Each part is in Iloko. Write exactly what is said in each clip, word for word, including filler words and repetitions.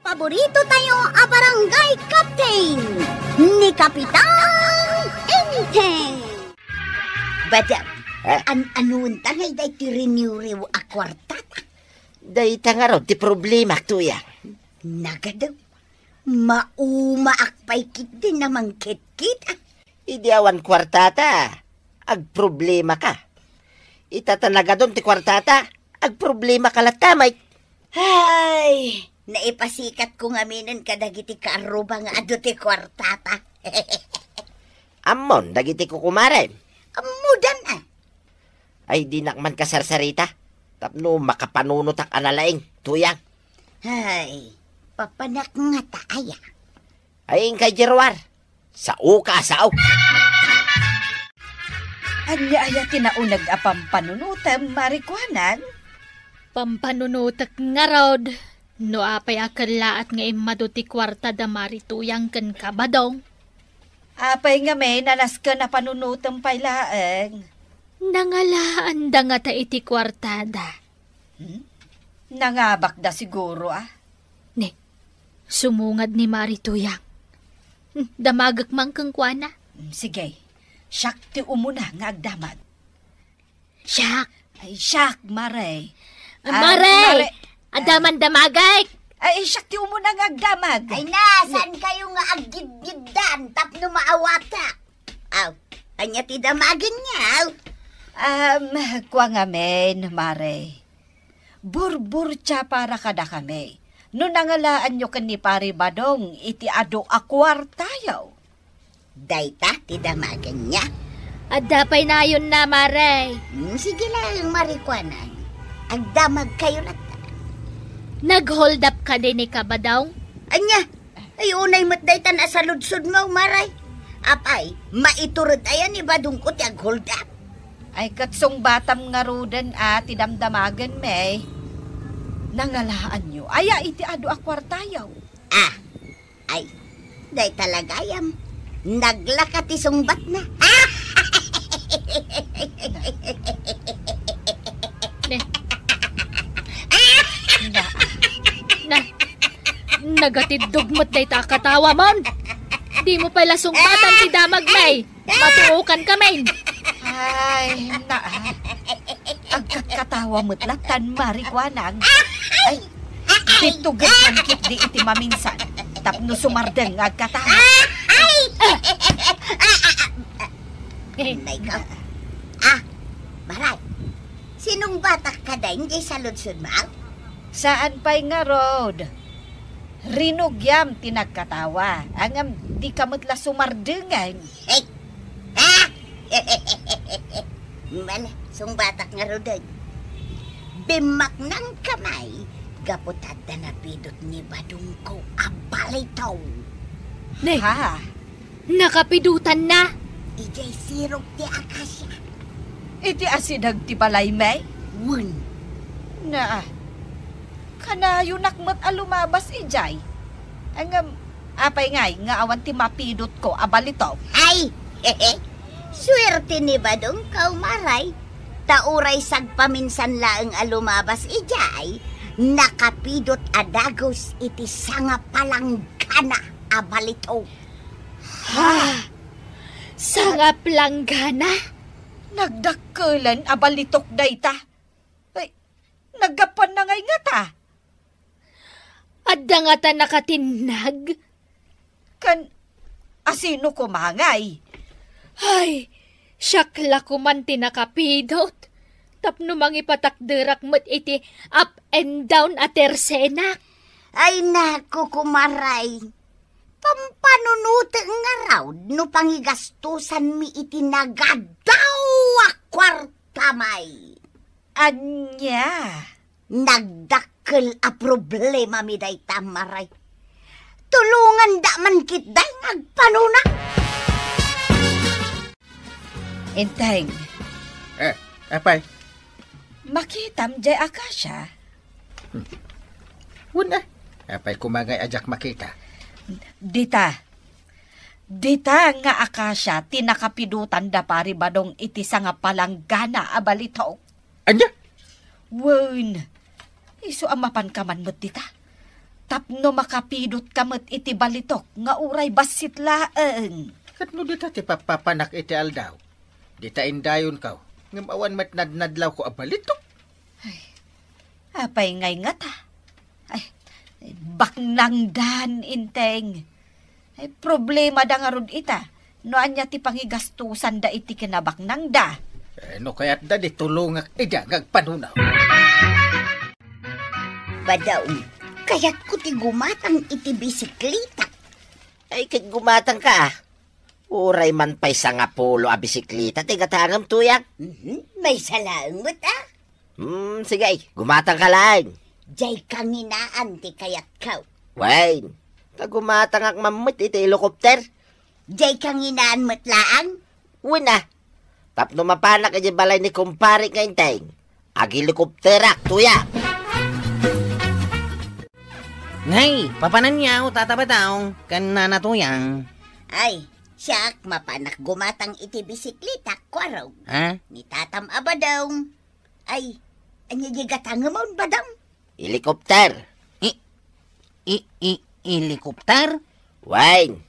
Paborito tayo a barangay captain, ni Kapitan Enteng. Badam, eh? An-anuenta ngay daytoy riniwriw a kuartata? Dayta ngarud ti problema, Tuyang. Nagadu, maumaak pay ketdi a mangkitkita. Idi awan kuartata, agproblemaka. Ita ta nagadun ti kuartata, agproblemaka latta met. Ay, naipasikatko ngaminen kadagiti kaarruba nga adu ti kuartata. Ammon dagiti kukumarem? Ammodan a. Ay, dinak man kasarsarita tapno makapanunotak a nalaing, Tuyang. Ay, papanak ngata aya. Ay, inkay diay ruar. Saoka a sao. Ania aya ti nauneg a pampanunotem, Mari Kuanang? Pampanunotek ngarud, no apay a kellaat nga immadu ti kuarta da Mari Tuyang ken Kabadong. Apay ngamin a nasken a panunotem pay laeng? Nangalaanda ngata iti kuartada. Hmm? Nangabakda siguro, a? Ne, sumungad ni Mari Tuyang. Hmm, damagek man kenkuana. Hmm, sige, siak ti umuna nga agdamag. Siak? Ay, siak, Mare. Ah, Mare! Mare. Adda man damagek! Ay, siak ti umuna nga agdamag. Ay na, saan kayo nga aggidgiddan tapno maawatak? Aw, ania ti damagenyo? Um, kua ngamin, Mare. Burburtia para kadakami no nangalaanyo ken ni Pari Badong iti adu a kuartayo. Dayta ti damagenyo? Adda pay nayonna, Mare. Hmm, sige laeng, Mari Kuanang. Agdamagkayo latta. Nag-hold up kadi ni Kabadong? Ania? Ay, unay met dayta nasaludsodmo, Mare. Apay, maitured aya ni Badongko ti ag-hold up? Ay, ket sungbatam ngaruden a ti damdamagenmi. Nangalaanyo aya iti adu a kuartayo? Ah, ay, dayta la gayam. Naglaka ti sungbatna. Ne. Na. Na. Nagatiddog met dayta a katawamon. Dimo pay la sungbatan ti damagmi. Matuokan kamin. Ay, na. Agkatkatawa met lattan, Mari Kuanang. Ay, didto gayam ketdi iti maminsan tapno sumardeng nga agkatawa. Nay ko. Ah, Maray, sinungbatak kadi diay saludsodmo? Saan pay ngarud. Rinugiam ti nagkatawa, ngem dika met la sumardengen. Hey! Ah! Mala, sungbatak ngaruden. Bimmaknangka may gapu ta adda napidot ni Badongko a balitaw. Ne. Ha? Nakapidotanna? Idiay sirog ti akasia. Iti asideg ti balaymi? Wen. Na, kanayonak met a lumabas idiay. Ngem, apay ngay nga awan ti mapidotko a balitaw? Ay! Suerte ni Badongko, Maray. Ta uray sagpaminsan laeng a lumabas idiay, nakapidot a dagus iti sangapalanggana a balitaw. Ha? Sangapalanggana? Nagdakkelen a balitok dayta. Ay, naggapuanna ngay ngata? Adda ngata nakatinnag? Ken asino koma ngay? Ay, siak la koman ti nakapidot. Tapno mangipatakderak met iti up and down a tersenak. Ay, naku, kumaray. Pampanunotek ngarud no pangigastosanmi iti nagadaw a kuartami. Ania? Nagdakkel a problemami dayta, Maray. Tulonganda man ketdi nga agpanuna. Enteng. Eh, apay? Makitam jay akasia? Hmm. Wen, eh. Apay koma ngay a diak makita? Dita. Dita nga akasia ti nakapidotan da Pari Badong iti sangapalanggana a balitok. Ania? Wen, isu a mapanka man met dita. Tapno makapidotka met iti balitok nga uray bassit laeng. Ket no dita ti papapanak iti aldaw, dita indayonko, ngem awan met nadnadlawko a balitok. Ay, apay ngay ngata? Ay, baknangdan, Inteng. Ay, problemada ngarud ita. No ania ti pangigastusanda iti kinabaknangda? Eh, no kayatda, di tulongak ida nga agpanuna. Badaw, kayatko ti gumatang iti bisikleta. Ay, ket gumatangka, ah. Uray man pay sangapulo a bisikleta ti gatangem, Tuyang. Mhm, maysa laeng met, ah. Hmm, sige, gumatangka laeng. Jay kanginaan ti kayatko. Wen, ta gumatangak man met iti helicopter. Jay kanginaan met laeng? Wen a, tapno mapanak idiay balay ni kumpare nga Inteng, aghelicopterak, Tuyang. Ngay, papananyaw, Tata Badong, ken Nana Tuyang. Ay, siak, mapanak gumatang iti bisikleta, Kuarog. Ha? Ni Tatam a Badong. Ay, ania di gatangem, Badong? Helicopter. I, i, i, helicopter? Wen,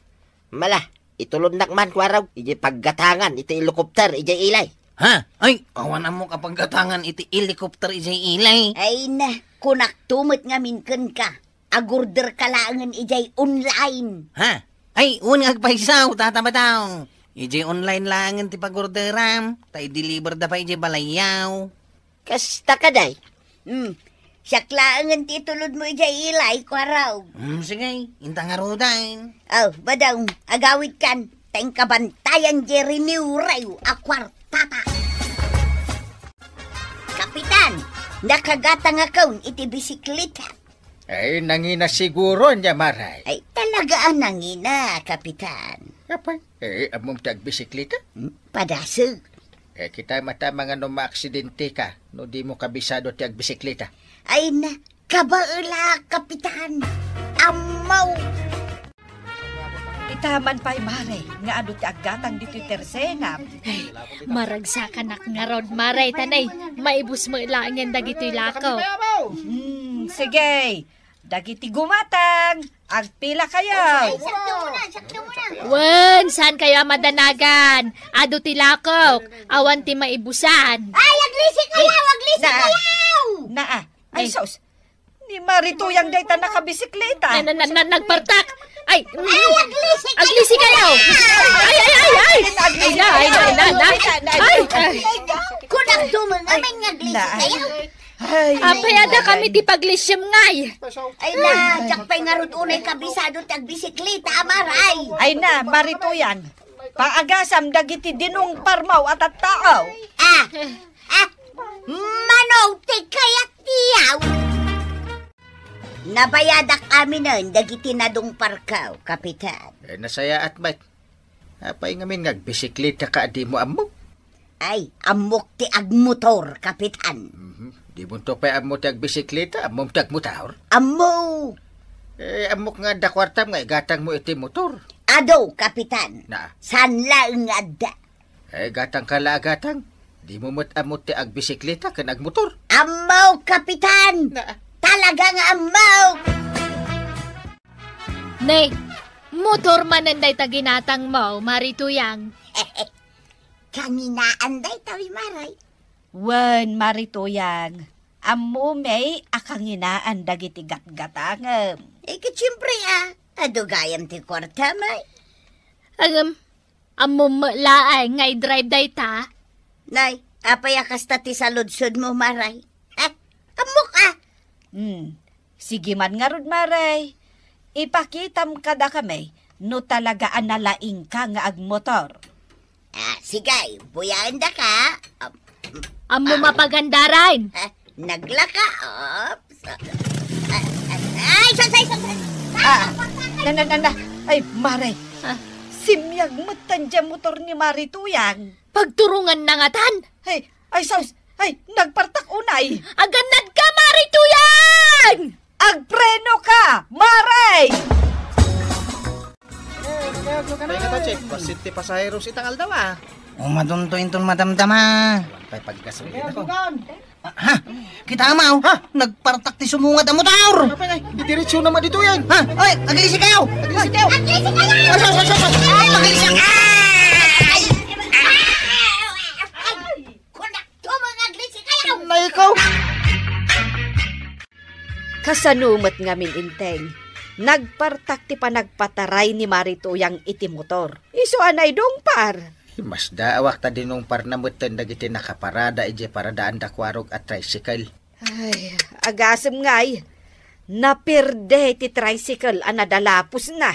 mala, itulodnak man, Kuarog, idiay paggatangan iti helicopter idiay ilay. Ha? Ay, awan ammok a paggatangan iti helicopter idiay ilay. Ay na, kunakto met ngamin kenka, agorderka laengen idiay online. Ha? Ay, wen nga agpayso, Tata Badong. Idiay online laengen ti pagorderam, ta i-deliverda pay idiay balayyaw. Kasta kadi? Hmm. Siak laengen ti itulodmo idiay ilay, Kuarog. Hmm, sige, inta ngaruden. Oh, Badong, agawidkan. Ta inka bantayan diay riniwriw a kuartata. Kapitan, nakagatangakon iti bisikleta. Ay, nangina siguro ania, Maray. Ay, talaga a nangina, Kapitan. Apay, eh, ammom ti agbisikleta? Hmm, padasig. Eh, kita mata nga no maaksidente ka, no dimo kabisado ti agbisikleta. Ay na, kabaela, Kapitan. Ammo. Ita man pay, Maray, nga adu ti aggatang ditoy tersenam. Ay, maragsakanak ngarud, Maray, ta nay, maibus met laengen dagitoy lako. Hmm, sige. Dagiti gumatang, agpilakayo. Ay, sakto mo na, sakto mo na. Wen, saankayo a madanagan? Adu ti lakok, awan ti maibusan. Ay, aglisi kayo, aglisi kayo! Naa. Ay, sus. Ni Marituyang dayta nakabisikleta. Na, na, na, na, nagpartak. Ay, mm. Ay, aglisi kayo! Aglisi kayo! Ay, ay, ay, ay! Ay, na, ay, na, ay, na, na. Ay! Kunam dumangamin nga aglisi kayo. Ay, apay, adda kami ti paglisiam ngay. Ay na, diak pay ngarud unay kabisado ti agbisikleta, Maray. Ay na, Marituyang. Paagasam dagiti dinungparmo a tattao. Ah, ah, mano ti kayat ti yaw? Nabayadak aminen dagiti nadungparko, Kapitan. Eh, nasayaat met. Apay ngamin nga agbisikleta ka a dimo ammo? Ay, ammok ti agmotor, Kapitan. Mhm. Dimonto pay ammo ti agbisikleta, ammom ti agmotor? Ammo! Eh, ammok nga adda kuartam nga igatangmo iti motor. Adu, Kapitan. Na? Saan laeng nga adda? Eh, gatang ka la a gatang. Dimo met ammo ti agbisikleta ken agmotor. Ammo, Kapitan! Na? Talaga nga ammo! Ne, motor manen dayta ginatangmo, Marituyang. Kanginaan dayta, wi, Maray. Wen, Marituyang, ammom a kanginaan dagiti gatgatangem. Eh, ket siempre, ah, adu gayam ti kuartam, ay. Agam, ammom met laeng nga i-drive dayta? Nay, apay a kasta ti saludsodmo, Maray? Eh, ammok, ah! Hmm. Sige man ngarud, Maray. Ipakitam kadakami no talaga a nalaingka nga agmotor. Ah, sige, buyaendaka. Ah, ammo ah, mapagandaran. Ah, naglaka, ops. Ah, ah, ay, sus, ay, sus, ay. Ah, na, na, na, na. Ay, Maray. Ah. Simyag met tan dia motor ni Marituyang. Pagturungan na ngatan. Ay, ay, sus. Ay, nagpartak unay. Agannad ka, Marituyang! Agpreno ka, Maray! Ay, nga ta, Chief. Bassit ti pasaheros itang aldaw, ah. Umadunto inton madamdama. Pay paggasolina ko. Ah, Ha? Kita, Maw? Ha? Nagpartak ti sumungad a motor! Apay, ay, didiretso naman dito yan. Ha? Ay, aglisi kayo! Aglisi kayo! Aglisi kayo! Ay, sus, sus, sus, sus! Ay, aglisi! Ay! Ay! Kuna, tumang aglisi kayo! Nay ko! Kasano met ngamin, Enteng? Nagpartak ti panagpataray ni Mari Tuyang iti motor. Isu a naidungpar. Masdaawak ta dinungparna metten dagiti nakaparada idiay paradaanda kuarog a tricycle. Ay, agasem ngay, naperde ti tricycle a nadalapusna.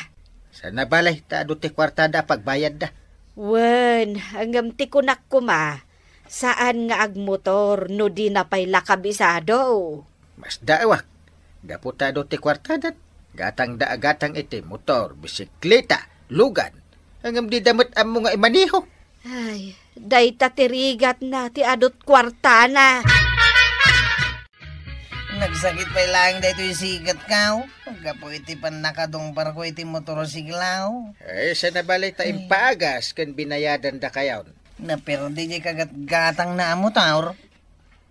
Saan a bale, ta adu ti kuartada a pagbayadda. Wen, ngem ti kunak koma, saan nga agmotor no di na pay la kabisado. Masdaawak, gapu ta adu ti kuartadan, gatangda a gatang iti motor, bisikleta, lugan. Ngem dida met ammo nga imaniho. Ay, dayta ti rigatna ti adut kuartana. Nagsakit pay laeng daytoy sikat, kaw. Gapu iti pannakadungparko iti motorsiklaw. Ay, saan a bale ta Ay. Impaagas ken binayadan dakayon. Naperde diay kagatgatangna a motor.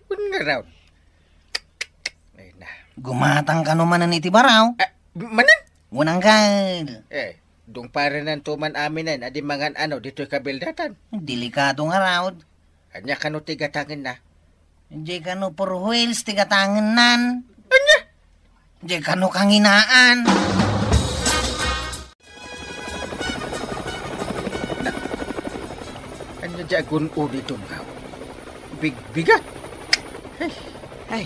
Wen ngarud. Ay na. Gumatang kano manen iti baraw? Ah, manen? Unang ka. Eh, dungparenanto man aminen a di mangan-ano ditoy kabildatan. Delikado ngarud. Ania kano ti gatangenna? Diay kano four wheels ti gatangennan. Ania? Diay kano kanginaan. Na, ania diay agun-uni daytoy, kaw? Bigbigat. Ay. Ay.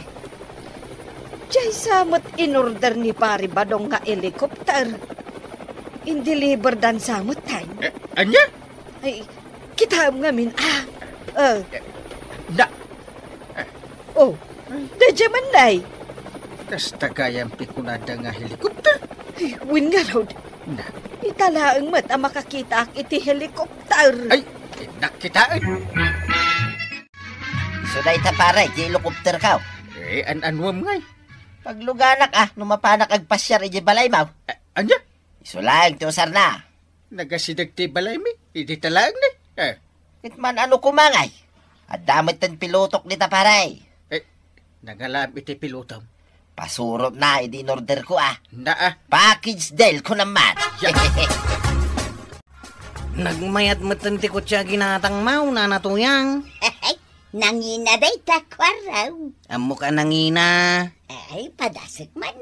Diay sa met in-order ni Pari Badong nga helicopter. In-deliverdan sa met, tay. Eh, ania? Ay, kitaem ngamin, ah. Eh. Eh, na. Oh, daydiay man, nay. Kasta gayam ti kunada nga helicopter? Ay, wen ngarud. Na. Ita laeng met a makakitaak iti helicopter. Ay, innak kitaen. Isu dayta, pare, ti helicopter, kaw. Eh, an-anuam ngay? Pagluganak, ah, no mapanak agpasiar iti balaymaw. Eh, ania? Isu laeng ti usarna. Nagasideg ti balaymi, idi ta laeng ni. Eh. Ket man-ano koma ngay? Adda metten pilotok dita, pare. Eh, nangalaam iti pilotom. Pasurotna idi in-orderko, ah. Na, ah. Package deal ko naman. Ya. Nagmayat metten ti kotse a ginatangmaw, Nana Tuyang. Nangina dayta, kuaraw. Ammok a nangina. Ay, padasek man.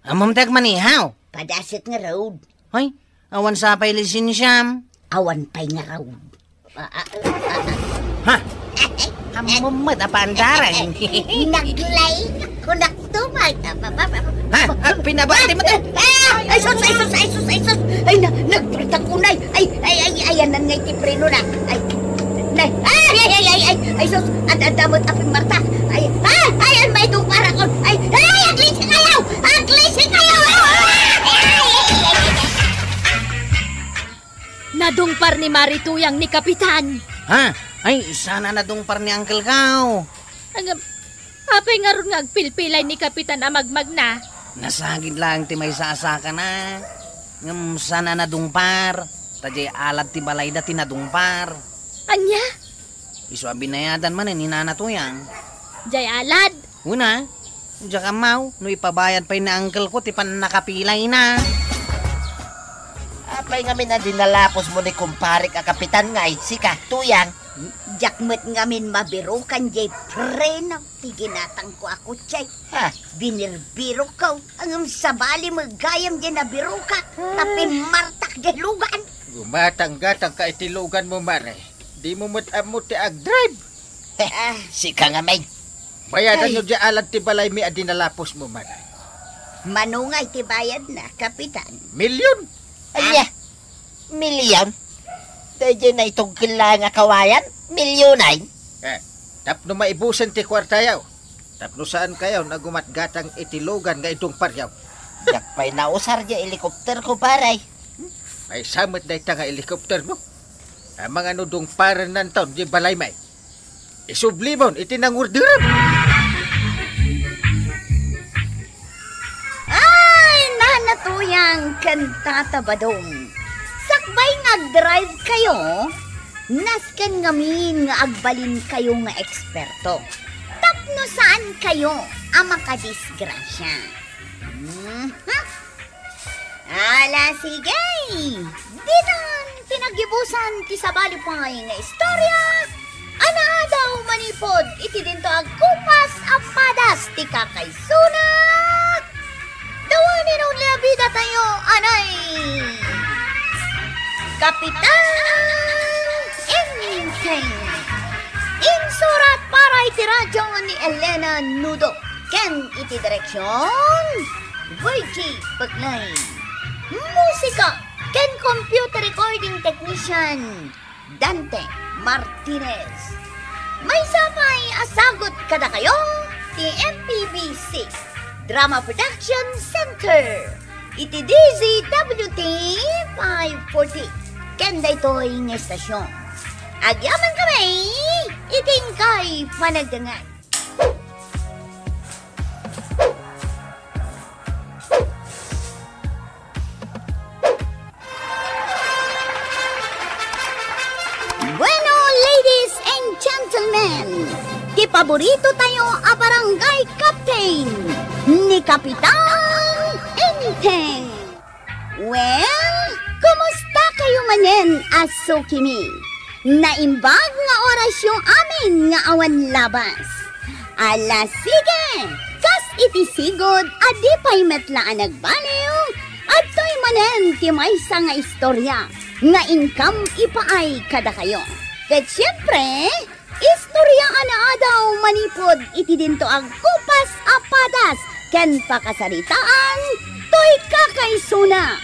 Ammom ti agmanihaw? Padasek ngarud. Hoy, awan sa pay lisensiam? Awan pay ngarud. Ah, ah, ah, ah. Ha? Ammom met a paandaran. Naglay. Kunak tumay. Ah, pa, pa, pa, pa. Ha? Ah, pinabati mo to? Ah! Ay, sus, ay, sus, ay, sus, ay, sus. Ay, na, nagpartak unay. Ay, ay, ay, ayanan ngay ti preno na. Ay, nay. Ay, ay, ay, ay, ay. Ay, sus, ad-adda met a pimmartak. Ay, ay, ay, ay, may duparakon. Ay, ay, aglisi kayo! Aglisi kayo! Nadungpar ni Mari Tuyang ni Kapitan. Ha? Ay, saan a nadungpar ni Uncle Kao? Ngem, apay ngarud nga agpilpilay ni Kapitan a magmagna? Nasagid laeng ti maysa a sakana. Ngem saan a nadungpar. Ta diay alad ti balayda ti nadungpar. Ania? Isu a binayadan manen ni Nana Tuyang. Diay alad? Una, diak ammaw no ipabayad pay ni uncle ko ti pannakapilayna. Apay ngamin a dinalapos mo ni kumparek a kapitan ngay, sika, Tuyang? Diak met ngamin mabirukan diay preno ti ginatangko a kotse. Ha? Binirbirokko, ngem sabali met gayam diay nabirokak, ta pimmartak diay lugan. Gumatang-gatang ka iti lugan mo, Mare. Dimo met ammo ti agdrive. Ah. Sika ngamin. Bayadan Ay. Yo diay alad ti balaymi a dinalapos mo, Mare. Mano nga iti bayadna, Kapitan? Milyon. Ania? Milyon? Daydiay naitugkel laeng a kawayan? Milyonay? Eh, tapno maibusen ti kuartayo. Tapno saan kayo nga gumatgatang iti lugan nga idungparyo. Diak pay nausar diay helicopter ko, pare. Ay, sa met dayta nga helicopter mo. Amangan no dungparennanton diay balaymi. Isublimon iti nangurderem. Ay, Nana Tuyang ken Tata Badong. Sakbay nga agdrive kayo, nasken ngamin nga agbalin kayo nga eksperto. Tapno No saan kayo a makadisgrasya? Mhm. Ala, sige! Ditan pinagibusan ti sabali pay nga istorya a naadaw manipud iti dinto a kupas a padas ti kakaisuna. The one and only a bida tayo, anay Kapitan Enteng. Insurat para iti radyo ni Elena Nudo ken iti direksyon, Virgie Paglain. Musika ken computer recording technician, Dante Martinez. Maysa pay a sagut kadakayo ti M P B C Drama Production Center iti D Z W T five forty ken daytoy nga estasyon. Agyaman kami iti inkay panagdengngeg. Bueno, ladies and gentlemen, ti paborito tayo a barangay captain, ni Kapitan Enteng. Well, kumusta kayo manen a sukimi? Naimbag nga orasyo amin nga awan labas. Ala, sige! Kas iti sigud a di pay met la a nagbaliw, adtoy manen ti maysa nga istorya nga inkam ipaay kadakayo. Ket siempre, istorya a naadaw manipud iti dinto a kupas a padas ken pakasaritaan toy kakaisuna.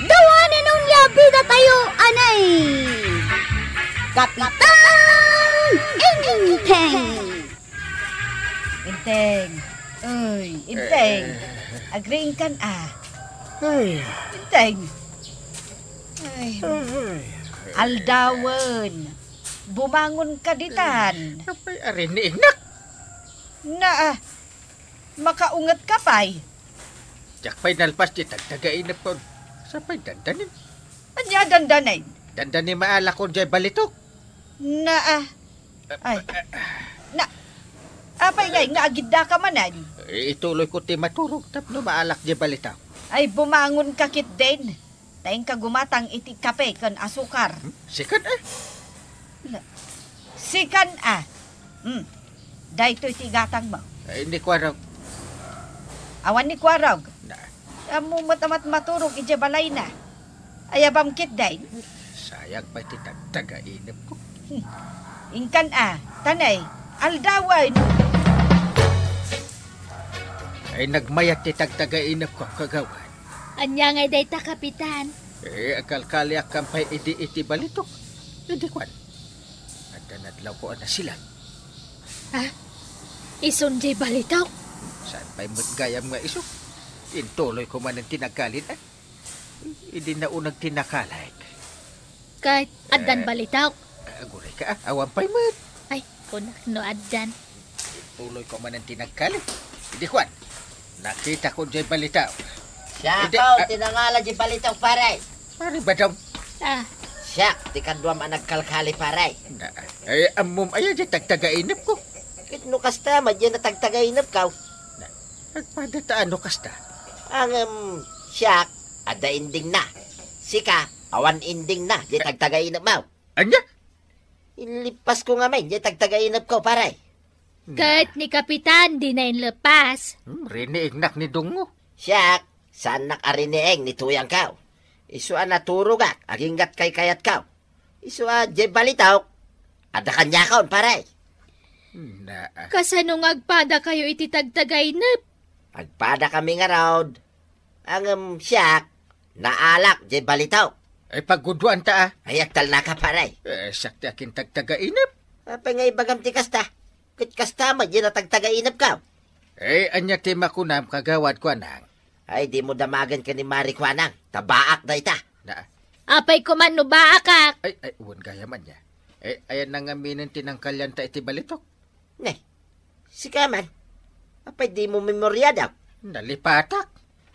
The one and only a bida tayo, anay Kapitan Enteng. Enteng. Uy, Enteng. Eh. Agriingkan a. Ay. Enteng. Ay. Ay. Aldawen. Bumangon ka ditan. Apay, ari ni Ignak. Naa, makaunget ka pay. Diak pay nalpas ti tagtagainep ko. Sa pay dandanin? Ania dandanin? Dandanin maalak ko jay balitok. Naa. Ay. Na, apay ngay nga agidda ka manen? Eh, ituloy ko ti maturog tapno maalak jay balitok. Ay, bumangon ka ketdin. Ta inka gumatang iti kape ken asukar. Hmm? Sikan, eh? Na, sikan, ah. Hmm. Daytoy ti gatangmo. Ay, ni Kuarog. Awan ni Kuarog. Na. Ammom met a mat-, maturog idiay balayna. Ay, abam ketdin. Sayang pay ti tagtagainep ko. Hmm. Inkan, ah. Tanay, aldawen. Ay, nagmayat ti tagtagainep ko, kagawad. Ania ngay dayta, Kapitan? Eh, agkalkaliak kan pay idi iti balitok. Idi kuan, adda nadlawko a nasilag. Ha? Isun jay balitok? Saan pay met gayam nga isu? Intuloy ko manen ti nagkalin, eh. Idi nauneg ti nakalik. Ket addan Eh, balitok? Aguray ka, ah, awan pay met. Ay, kunak no addan. Tuloy ko manen ti nagkali. Idi kuan, nakita ko jay balitok. Siak, Idi, ah, ti nangala jay balitok, pare. Pare Badong. Ah. Siak, ti kaduam a nagkalkali, pare. Na, ay, ammom aya jay tagtagainep ko. Ket no kasta, madya na tagtagainep ka. Na, agpada ta ano kasta? Angem, siak, adda ending na. Sika, awan ending na, jay tagtagainep mo. Ania? Inlippas ko ngamin, jay tagtagainep ko, pare. Ket ni Kapitan, di na inlepas. Hmm, riniingnak ni Dungo. Siak, saannak a riniing ni tuyang kaw. Isu a naturogak, aginggat kaykayat kaw. Isu a jay balitok, adda kaniakon, pare. Na, ah. Kasano nga agpada kayo iti tagtagainep? Agpada kami ngarud. Angem siak, naalak jay balitok. Ay, pagguduan ta, ah. Ay, agtalna ka, pare. Eh, siak ti akin tagtagainep. Apay nga ibagam ti kasta? Ket kasta met jay natagtagainep ka. Eh, ania ti makunam, kagawad, kuanang? Ay, dimo damagen ken ni Mari, kuanang. Ta baak dayta. Na. Apay koman no baakak? Ay, ay, wen gayam ania. Eh, ayan nangaminen ti nangkalianta iti balitok. Ne, sika man, apay dimo memoriada? Nalipatak.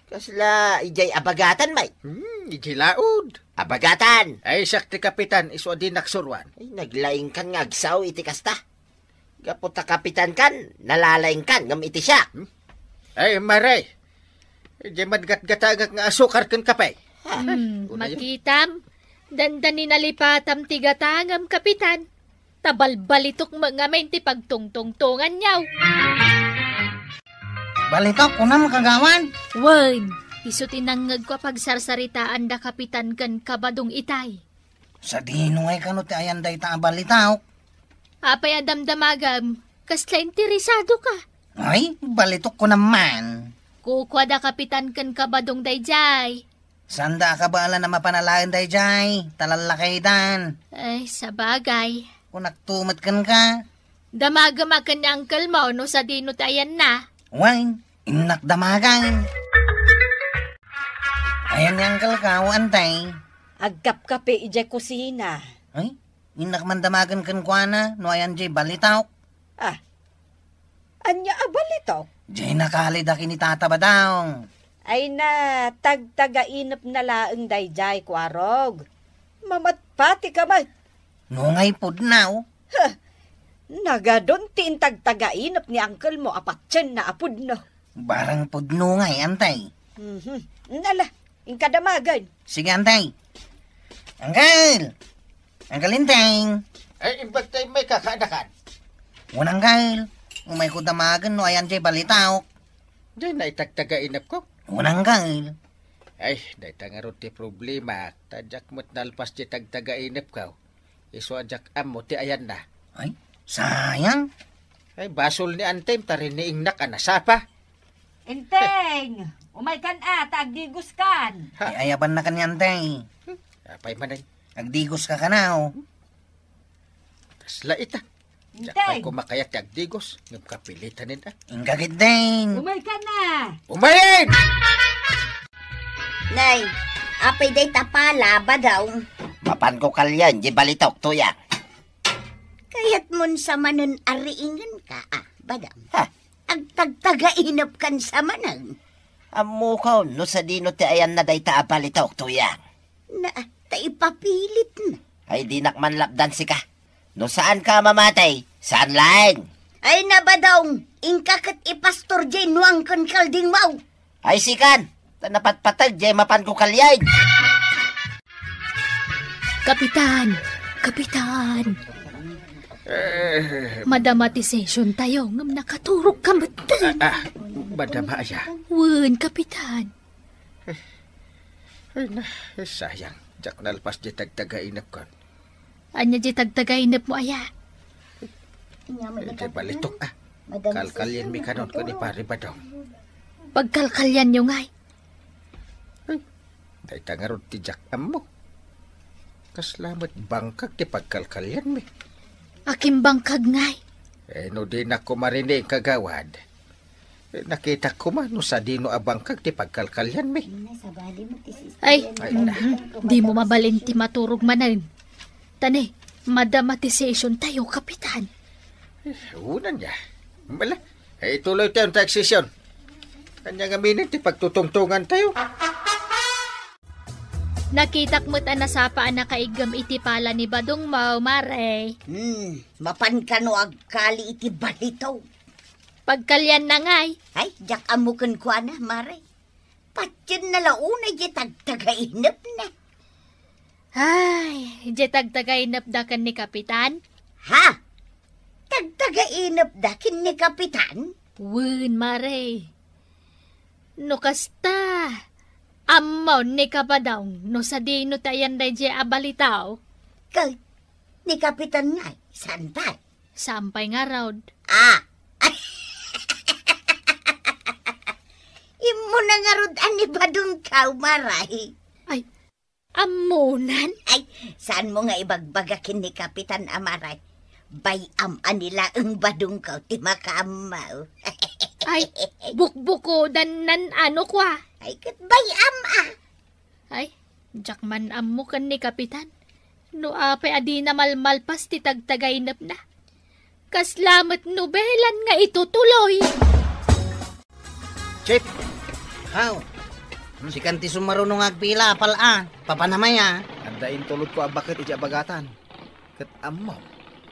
Kasla idiay abagatan, may? Hmm, idiay laud. Abagatan! Ay, siak ti kapitan, isu a dinak suruan. Ay, naglaingkan nga agsao iti kasta. Gapu ta kapitan kan, nalalaing kan ngem iti siak. Hmm? Ay, Mare, diay madgatgatangek nga asukar ken kape. Hmm, unayo. Makitam, dandani nalipatam ti gatangem, kapitan. Ta balbalitok met ngamin ti pagtungtungtonganyo. Balitok, kunam, kagawad? Wen, isu ti nangngegko a pagsarsaritaanda kapitan ken kabadong itay. Sadino ngay kano ti ayan dayta a balitok? Apay a damdamagam, kasla interesado ka? Ay, balitok ko naman. Kukuada kapitan ken kabadong daydiay. Saanda a kabaelan a mapan alaen daydiay, ta lallakaydan. Ay, sabagay. Kunakto met kenka. Damagem a ken ni uncle mo no sadino ti ayanna. Wen, innak damagan. Ayan ni uncle ka, o antay? Agkapkape idiay kusina. Ay, innak man damagen kenkuana no ayan diay balitok. Ah, ania a balitok? Diay nakalida ken ni Tata Badong. Ay na, tagtagainepna laeng daydiay, Kuarog. Mamatpatika met. No ngay pudno? Huh, nagadun ti intagtagainep ni uncle mo a patienna a pudno. Barang pudno ngay, antay. Mhm. Nala, inka damagen. Sige, antay. Uncle! Uncle Enteng! Ay, imbag ta immay kakaanakan. Wen, uncle. Umayko damagen no ayan diay balitok. Diay na itagtagainepko? Wen, uncle. Ay, dayta ngarud ti problema. Ta diak met nalpas ti tagtagainepko. Isu a diak ammo ti ayanna. Ay, sayang. Ay, basol ni Antem ta riniingnak a nasapa. Enteng, umaykan a, ta agdigoskan. Ha? Ay, ayabannakan ni Anteng. Apay manen? Agdigoska kano. Kasla ita. Diak pay Enteng, koma kayat ti agdigos, ngem kapilitanen a. Inggagit deng. Umaykan a. Umayen! Nay, apay dayta pala, Badong? Mapanko kalien, di balitok, tuya. Kayatmon sa manen a riingenka, a, Badong? Ha? Agtagtagainepkan sa manen. Ammokon no sadino ti ayanna dayta a balitok, tuya. Na, ta ipapilitna. Ay, dinak man lapdan sika. No saanka a mamatay, saan laeng. Ay, na, Badong, inka ket ipastor diay nuang ken kaldingmo. Ay, sikan, ta napatpateg diay mapanko kalien. Kapitan! Kapitan! Eh. Madama ti session tayo, ngem nakaturog ka met. Ah, ah, madama aya? Wen, Kapitan. Ay na, eh, sayang. Diak nalpas di tagtagainepkon. Ania di tagtagainepmo aya? Iti balitok, ah. Kalkalienmi kanon ken ni Pare Badong. Pagkalkalianyo ngay? Ay, dayta ngarud ti diak ammo. Kasla met bangkag ti pagkalkalianmi. Akin bangkag ngay? Eh, no dinak koma riniing, kagawad. Eh, nakitak koma no sadino a bangkag ti pagkalkalianmi. Ay, ay, na. Mhm. Dimo mabalin ti maturog manen. Ta ne, madama ti session tayo, Kapitan. Eh, unan niya. Mala, eh, ituloy tayo ti session. Ania ngamin ti pagtutungtungan tayo. Nakitak met a nasapa a nakaiggem iti pala ni Badong mo, Mare. Hmm, mapan kano agkali iti balitok. Pagkalianna ngay? Ay, diak ammo kenkuana, Mare. Patienna la unay di tagtagainepna. Ay, di tagtagainepda ken ni Kapitan? Ha? Tagtagainepda ken ni Kapitan? Wen, Mare. No kasta, ammon ni Kabadong no sadino ti ayan daydiay a balitok? Ket ni Kapitan ngay, saan pay? Saan pay ngarud? Ah! Immuna ngarud a ni Badong, Mare. Ay, ammonan? Ay, saanmo nga ibagbaga ken ni Kapitan, Mare? Bay-am a ni laeng Badong ti makaammo. Ay, bukbukodannan, ano kwa? Ay, ket bay-am a. Ay, diak man ammo ken ni Kapitan. No apay a dina malmalpas ti tagtagainepna. Kasla met nobelan nga itutuloy. Chief! Haw! Sikan ti sumaruno nga agpila, pal-a. Papanamay a. Adda intulodko a baket iti abagatan. Ket ammom,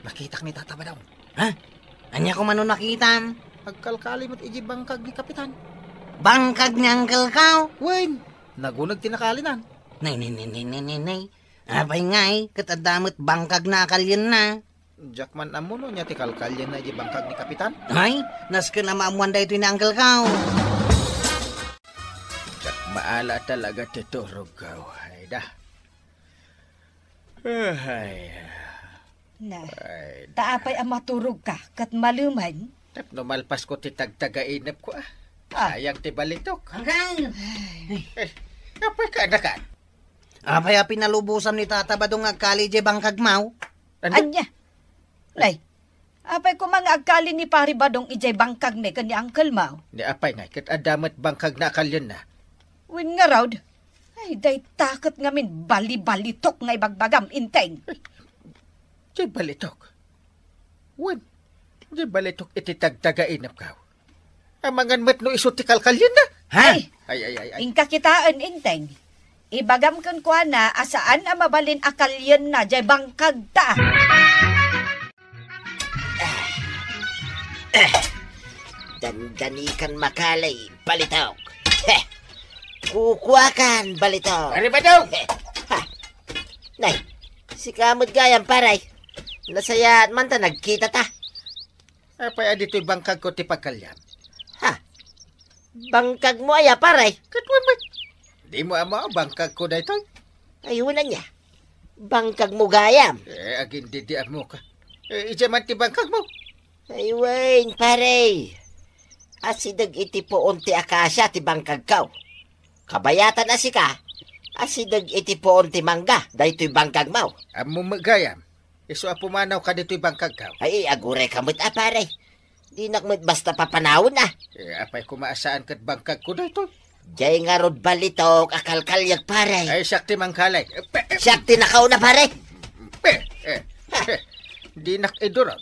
nakitak ni Tata Badong. Ha? Ania koma no nakitam? Agkalkali met iti bangkag ni Kapitan. Bangkag ni Uncle Kao? Wen, naguneg ti nakalinan. Nay, nay, nay, nay, nay, nay, nay. Apay ngay, ket adda met bangkagna a kalienna. Diak man ammo no ania ti kalkalienna iti bangkag ni Kapitan. Ay, nasken a maammoan daytoy ni Uncle Kao. Diak maala talaga ti turog ko. Ay da. Ay. Na, ay, ta apay a maturogka ket malumen? Tapno malpasko ti tagtagainepko, ah. Ah. Sayang ti balitok. Agay! Ay. Eh, apay ka, anakan? Apay a pinalubosan ni Tata Badong nga agkali idiay bangkagmo? Ania? Nay, apay koma nga agkali ni Pari Badong idiay bangkagmi ken ni Uncle Mao? Ni apay ngay, ket adda met bangkagna a kalienna. Wen ngarud, ay, dayta ket ngamin balibalitok nga ibagbagam, Enteng. Diay balitok? Wen, diay balitok iti tagtagainepko. Amangan met no isu ti kalkalienna. Ha? Ay, ay, ay, ay, ay. Inka kitaen, Enteng. Ibagam kenkuana a saan a mabalin a kalienna diay bangkagta. Eh, dandanikan makali, balitok. Heh. Kukuakan, balitok. Pare Badong! Heh. Ha. Nay, sika met gayam, pare. Nasayaat man ta nagkitata. Apay a ditoy bangkagko ti pagkaliam? Ha? Bangkagmo aya, pare? Ket wen met. Dimo ammo a bangkagko daytoy? Ay, wen ania. Bangkagmo gayam. Eh, agindidiammoka. Eh, idiay man ti bangkagmo. Ay, wen, pare. Asideg iti puon ti akasia ti bangkagko. Kabayatan a sika, asideg iti puon ti mangga daytoy bangkagmo. Ammom met gayam. Isu a pumanawka ditoy bangkagko. Ay, agurayka met a, pare. Dinak met basta papanawen a. Eh, apay koma a saan ket bangkagko daytoy? Diay ngarud balitok a kalkaliek, pare. Ay, siak ti mangkali. Eh, pe-, eh. Siak ti nakauna, pare. Eh, eh, eh. Dinak iduron.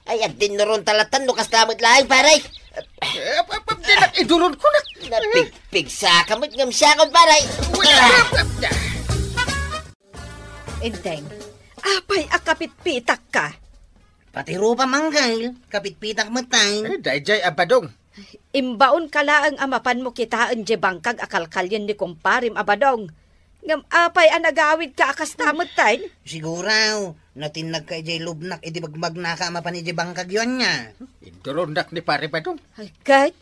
Ay, agdinnuron ta latta no kasta met laeng, pare. Eh, ap-, ap-, ap-, dinak iduron kunak. Napigpigsaka met ngem siakon, pare. Wala, ap-, ap-, Enteng, apay a kapitpitakka? Pati rupam, Uncle, kapitpitak met tay. Eh, daydiay a Badong. Imbaonka laeng a mapanmo kitaen diay bangkag a kalkalien ni kumparem a Badong. Ngem apay a nagawidka a kasta met tay? Siguro, natinnagka idiay lubnak idi bagbagnaka a mapan idiay bangkagyo ania. Induronnak ni Pare Badong. Ay, ket?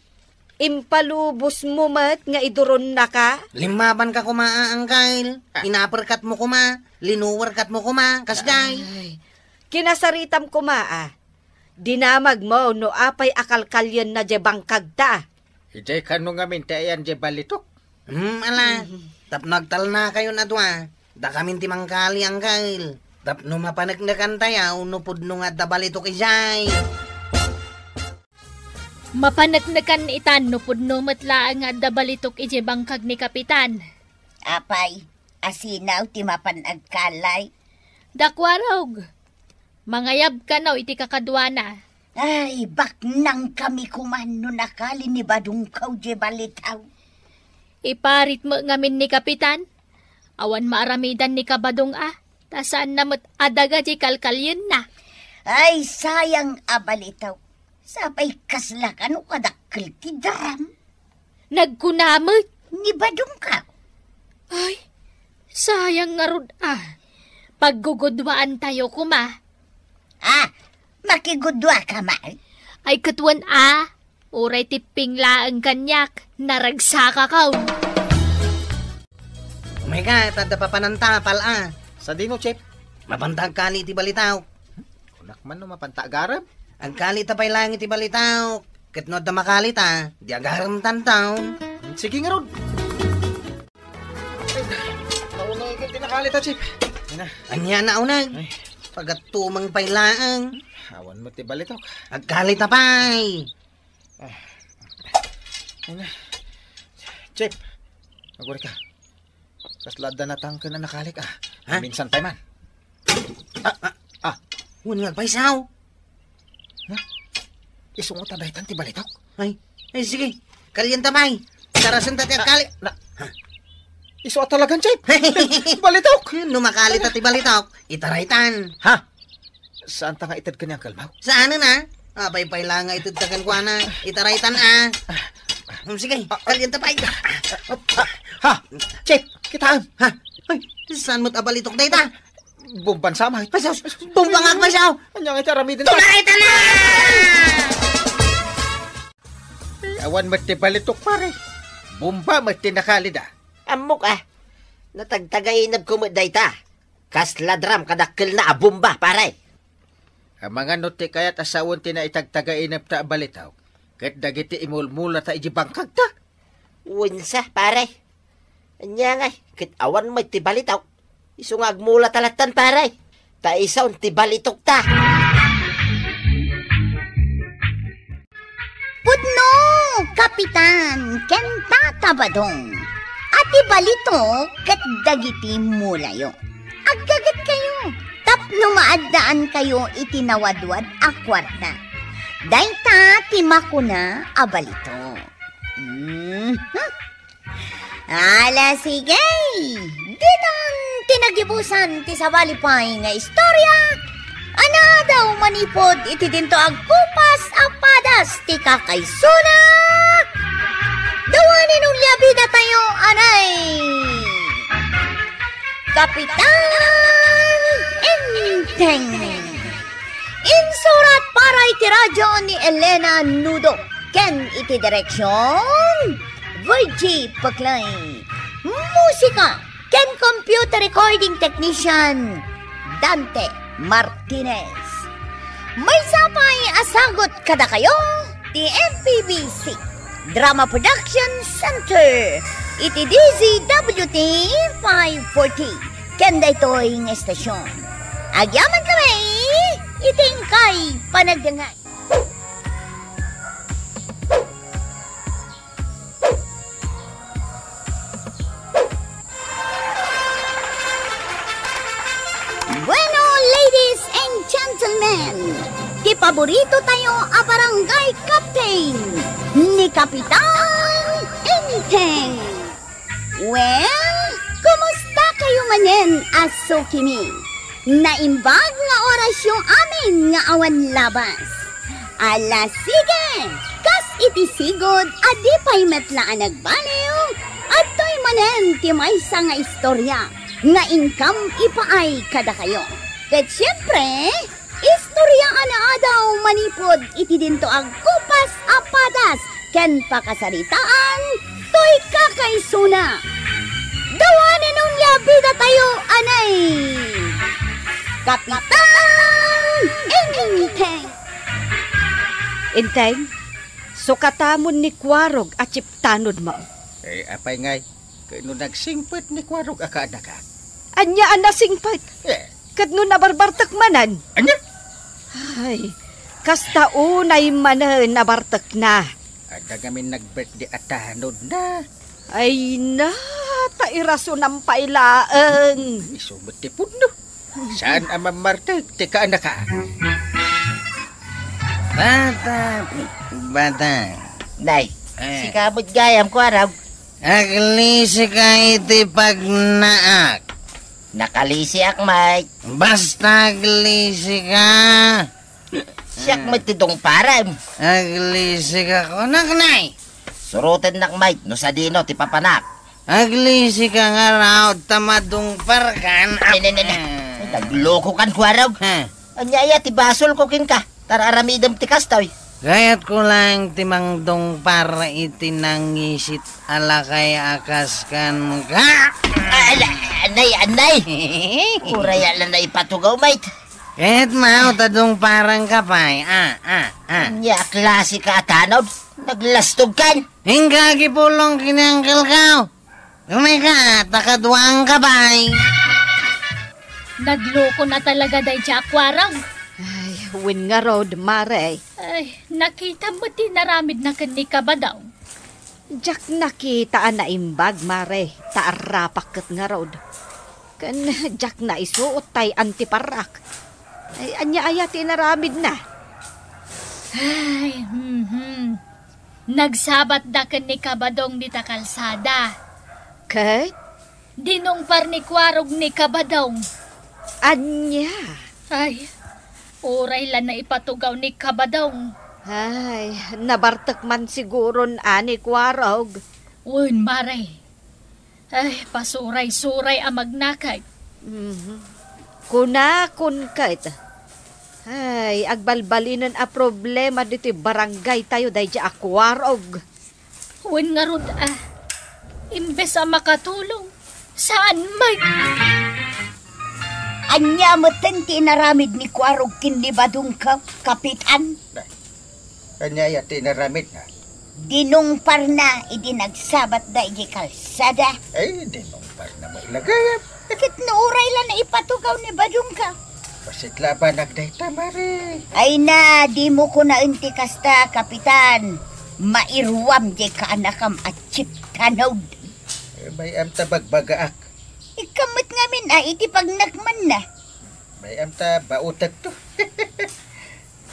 Impalubosmo met nga iduronnaka? Limmabanka koma a, Uncle. Ah. Inaperkatmo koma, linuwerkatmo koma, kasdiay. Ay, kinasaritam koma a. Dinamagmo no apay a kalkalienna diay bangkagta. Idiay kano ngamin ti ayan diay balitok? Hmm, ala. Mhm. Tapno agtalnakayon a dua, dakamin ti mangkali, Uncle. Tapno mapaneknekantayo no pudno nga adda balitok idiay. Mapaneknekan itan no pudno met laeng nga adda balitok idiay bangkag ni Kapitan. Apay, asino ti mapan agkali? Dakwarog. Mangayab kano iti kakaduana. Ay, baknangkami koman no nakali ni Badongko diay balitok. Iparit met ngamin ni Kapitan. Awan maaramidan ni Kabadong a, ta saanna met a daga diay kalkalienna. Ay, sayang a balitok. Sapay kasla kano kadakkel ti daram. Nagkuna met. Ni Badongko. Ay, sayang ngarud a. Paggugudwaantayo koma. Ah, makigudwaka man? Ay, ket wen a. Uray tipping laeng kaniak, naragsakakon. Umay ka, ta adda papananta, pal a. Sadino, Chef? Mapanta agkali iti balitok. Kunak man no mapanta agarem? Agkalita pay laeng iti balitok. Ket no adda makalita, di agaremtanto. Sige ngarud. Ay, nauneg iti nakalita, Chef. Ania? Ania nauneg? Ay. Pagatumeng pay laeng. Awan met ti balitok. Agkalita pay. Ah. Ay na. Chef, agurayka. Kasla adda natangken a nakalik, ah. Ha? Minsan pay man. Ah, ah, ah. Wen nga agpaysaw. Ha? Isu nga ta daytan ti balitok? Ay, ay, sige. Kalienta pay. Tarasenta ti agkali. Na, isu a talagan, Chef. Balitok. No makalita ti balitok, itaraytan. Ha? Saanta nga ited ken ni Uncle Mau? Saanen a? Apay pay la nga itedda kenkuana. Itaraytan a. Hmm, sige, kalyan ta pay. Ha? Chief, kitaem. Ha? Ay, saan met a balitok dayta? Bomban sa, Mike. Pasaw, bomba nga, pasaw. Anya nga iti aramiden? Tunay ta na! Awan met ti balitok, pare. Bomba met ti nakalida. Ammok a. Natagtagainebko met dayta. Kasla drum kadakkelna a bomba, pare. Amangan no ti kayat a sawen ti naitagtagainebta a balitok ket dagiti imulmulata iti bangkagta. Wensa, pare. Ania ngay, ket awan met ti balitok. Isu nga agmulata lattan, pare. Ta isun ti balitokta. Pudno, Kapitan, ken Tata Badong, a ti balitok ket dagiti mulayo. Aggagetkayo tapno maaddaankayo iti nawadwad a kuarta. Dayta ti makuna a balitok. Mhm. Ala, sige! Ditan ti nagibusan ti sabali pay nga istorya a naadaw manipud iti dinto agkupas a padas ti kakaisuna. Dawanen unya bidatayo, anay! Kapitan Enteng. Insurat para iti radyo ni Elena Nudo ken iti direksyon, Virgie Paclay. Musika ken computer recording technician, Dante Martinez. Maysa pay a sagut kadakayo ti M P B C Drama Production Center iti D Z W T five forty ken daytoy nga estasyon. Agyamankami iti inkay panagdengngeg. Bueno, ladies and gentlemen, ti paborito tayo a barangay captain, ni Kapitan Enteng. Well, kumusta kayo manen a sukimi? Naimbag nga orasyo amin nga awan labas. Ala, sige! Kas iti sigud a di pay met la a nagbaliw, adtoy manen ti maysa nga istorya nga inkam ipaay kadakayo. Ket siempre, istorya a naadaw manipud iti dinto agkupas a padas ken pakasaritaan toy kakaisuna. Dawanen unya bidatayo, anay! Kapitan Enteng! Enteng, sukatamon ni Kuarog a chiptanodmo. Eh, apay ngay, ket no nagsingpet ni Kuarog a kaanaka? Ania a nasingpet? Eh. Ket no nabarbartek manen? Ania? Ay, kasta unay manen a bartekna. Adda ngamin nag-birthday a tanodna. Ay na, ta irasonam pay laeng. Isu met ti pudno. Saan a mammartek ti kaanaka? Bata, bata. Nay, Eh. sika met gayam, Kuarog. Aglisika iti pagnaak. Nakalisiak, Mike. Basta aglisika. Siak met ti dungparem. Aglisika kunak, Nay. Surotennak, Mike, no sadino ti papanak. Aglisika ngarud ta madungparkan. Ne, ne, ne, ne. Ay, naglokokan, Kuarog. Ha? Ania aya ti basolko kenka? Ta aramidem ti kastoy. Kayatko laeng ti mangdungpar iti nangisit a lakay a kas kenka. Ala, anay, anay. Uray a la naipatugaw, Mike. Ket mao ta dungparanka pay. Ah, ah, ah. Ania a klase ka a tanod? Naglastogkan. Inka agipulong ken ni Uncle ko. Umayka, ta kaduaanka pay. Nagloko na talaga daydiay a Kuarog. Ay, wen ngarud, Mare. Ay, nakitam met ti inaramidna ken ni Kabadong. Diak nakita a naimbag, Mare, ta arrapak ket ngarud. Ken diak naisuot tay antiparrak. Ay, ania aya ti inaramidna? Ay, mhm. Nagsabatda ken ni Kabadong dita kalsada. Ket? Dinungpar ni Kuarog ni Kabadong. Ania? Ay, Uray la naipatugaw ni Kabadong. Ay, nabartek man siguron a ni Kuarog. Wen, Mare. Ay, pasuray-suray a magnakag. Mhm. Kunakon ket. Ay, agbalbalinen a problema ditoy barangay tayo daydi a Kuarog. Wen ngarud a, imbes a makatulong, saan met. Ania metten ti inaramid ni Kuarog ken ni Badungko, Kapitan? Ania aya ti inaramidna? Dinungparna idi nagsabatda idiay kalsada. Ay, dinungparna met la gayam. Ket no uray la naipatugaw ni Badungko. Bassit la a banag dayta, Mare. Ay na, dimo kunaen ti kasta, Kapitan. Mairuam diay kaanakam a chip tanod. Eh, bay-am ta bagbagaak. Ikkan met ngamin a iti pagnakmanna. Bay-am ta baotekto.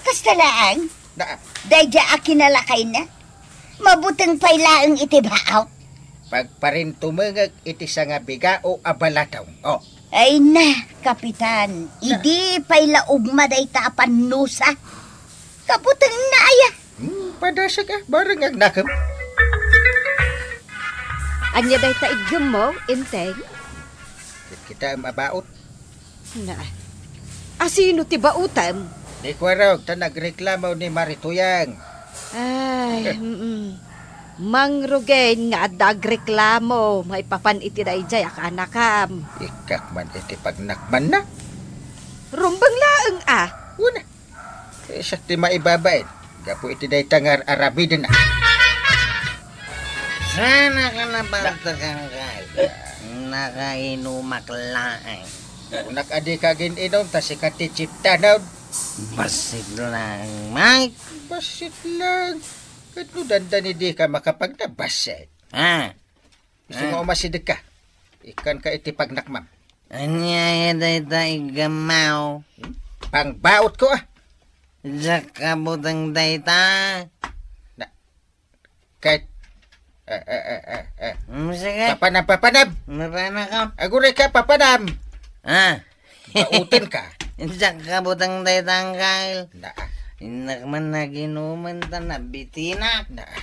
Kasta laeng? Na. Daydiay a kinalakayna? Mabuteng pay laeng iti baot. Pagparintumengek iti sangabigao a balatong. Oh. Ay na, Kapitan, idi pay la ugma dayta a pannusa. Kabutengna aya. Hmm, padasek a, bareng agnakem. Ania dayta iggemmo, Enteng? Kitkitaem a baot. Na, asino ti baotem? Ni Kuarog ta nagreklamo ni Mari Tuyang. Ay, mm. Mangrugen nga adda agreklamo maipapan iti daydiay a kaanakam. Ikkak man iti pagnakmanna. Rumbeng laeng a. Una. Eh, siak ti maibabain gapu iti dayta nga ar-aramiden a. Saan a ka nabaltakan kay? Nakainumak laeng. Kunak a dika agin-inum ta sika ti chip tanod. Bassit laeng, Mike. Bassit laeng. Ket no dandani dika makapagnabassit. Ah. Isu nga umasidegka. Ikkanka iti pagnakmam. Ania aya dayta iggemmo? Hmm? Pangbaotko a. Diak kabuteng dayta. Na, ket, eh, eh, eh, eh, eh. Hmm, sige. Papanam, papanam. Mapanam ka? Agurayka, papanam. Ah. Baotenka. Diak kabuteng dayta, Angkel. Naa. Innak man naginuman ta nabitinak. Naa.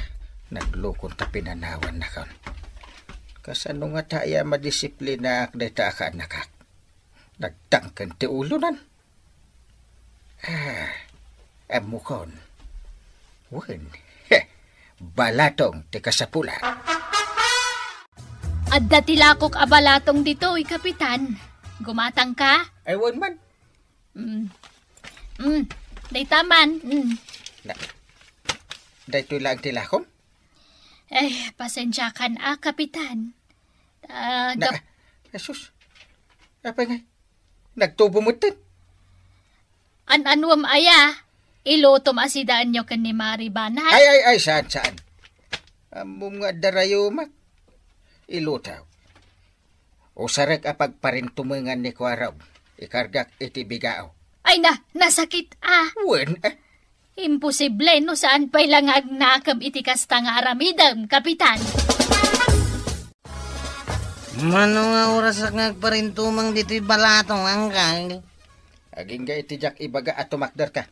Naglukon ta pinanawannakon. Kasano ngata aya madisiplinaak dayta a kaanakak? Nagtangken ti ulonan. Ah, ammokon. Wen, he, balatong ti kasapulan. Adda ti lakok a balatong ditoy, Kapitan. Gumatangka? Ay, wen man. Mm. Mm. Dayta man. Mm. Na, daytoy laeng ti lakom? Ay, pasensiakan a, Kapitan. Ah, Na, gap- Jesus. Apay ngay? Nagtubo metten. An-anuem aya? Ilutom a sidaenyo ken ni Mari Banay? Ay, ay, ay, saan, saan? Ammom nga adda rayomak. Ilutom. Usarek a pagparintumengan ni Kuarog. Ikargak iti bigao. Ay na, nasakit a. Wen, eh. Imposible no saan pay la nga agnakem iti kasta nga aramidem, Kapitan. Mano nga orasak nga agparintumeng ditoy balatong, Angkel? Agingga iti diak ibaga a tumakderka.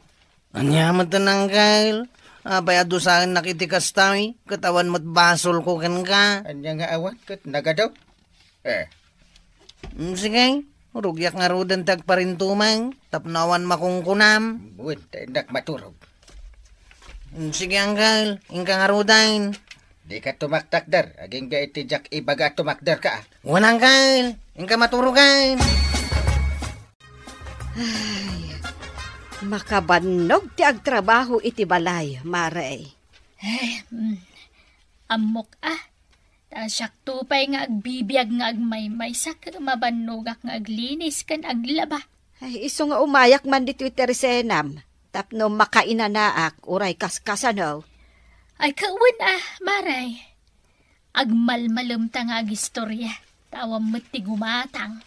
Ania met, Angkel? Apay a dusaennak iti kasta, ket awan met basolko kenka. Ania nga awan ket nagadu? Eh. Mm, sige, rugiak ngaruden ti agparintumeng tapno awan makunkunam. Wen, ta innak maturog. Mm, sige, Angkel, inka ngaruden. Dika tumaktakder, agingga iti diak ibaga a tumakderka, a. Wen, Angkel, inka maturogen. Ay, makabannog ti agtrabaho iti balay, Mare. Eh, mm, ammok a. Ta siakto pay nga agbibiag nga agmaymaysa ket mabannogak nga aglinis ken aglaba. Ay, isu nga umayak man ditoy ti resenam, tapno makainanaak, uray kaskasano. Ay, kawen a, Mare. Agmalmalemta nga agistorya, ta awan met ti gumatang.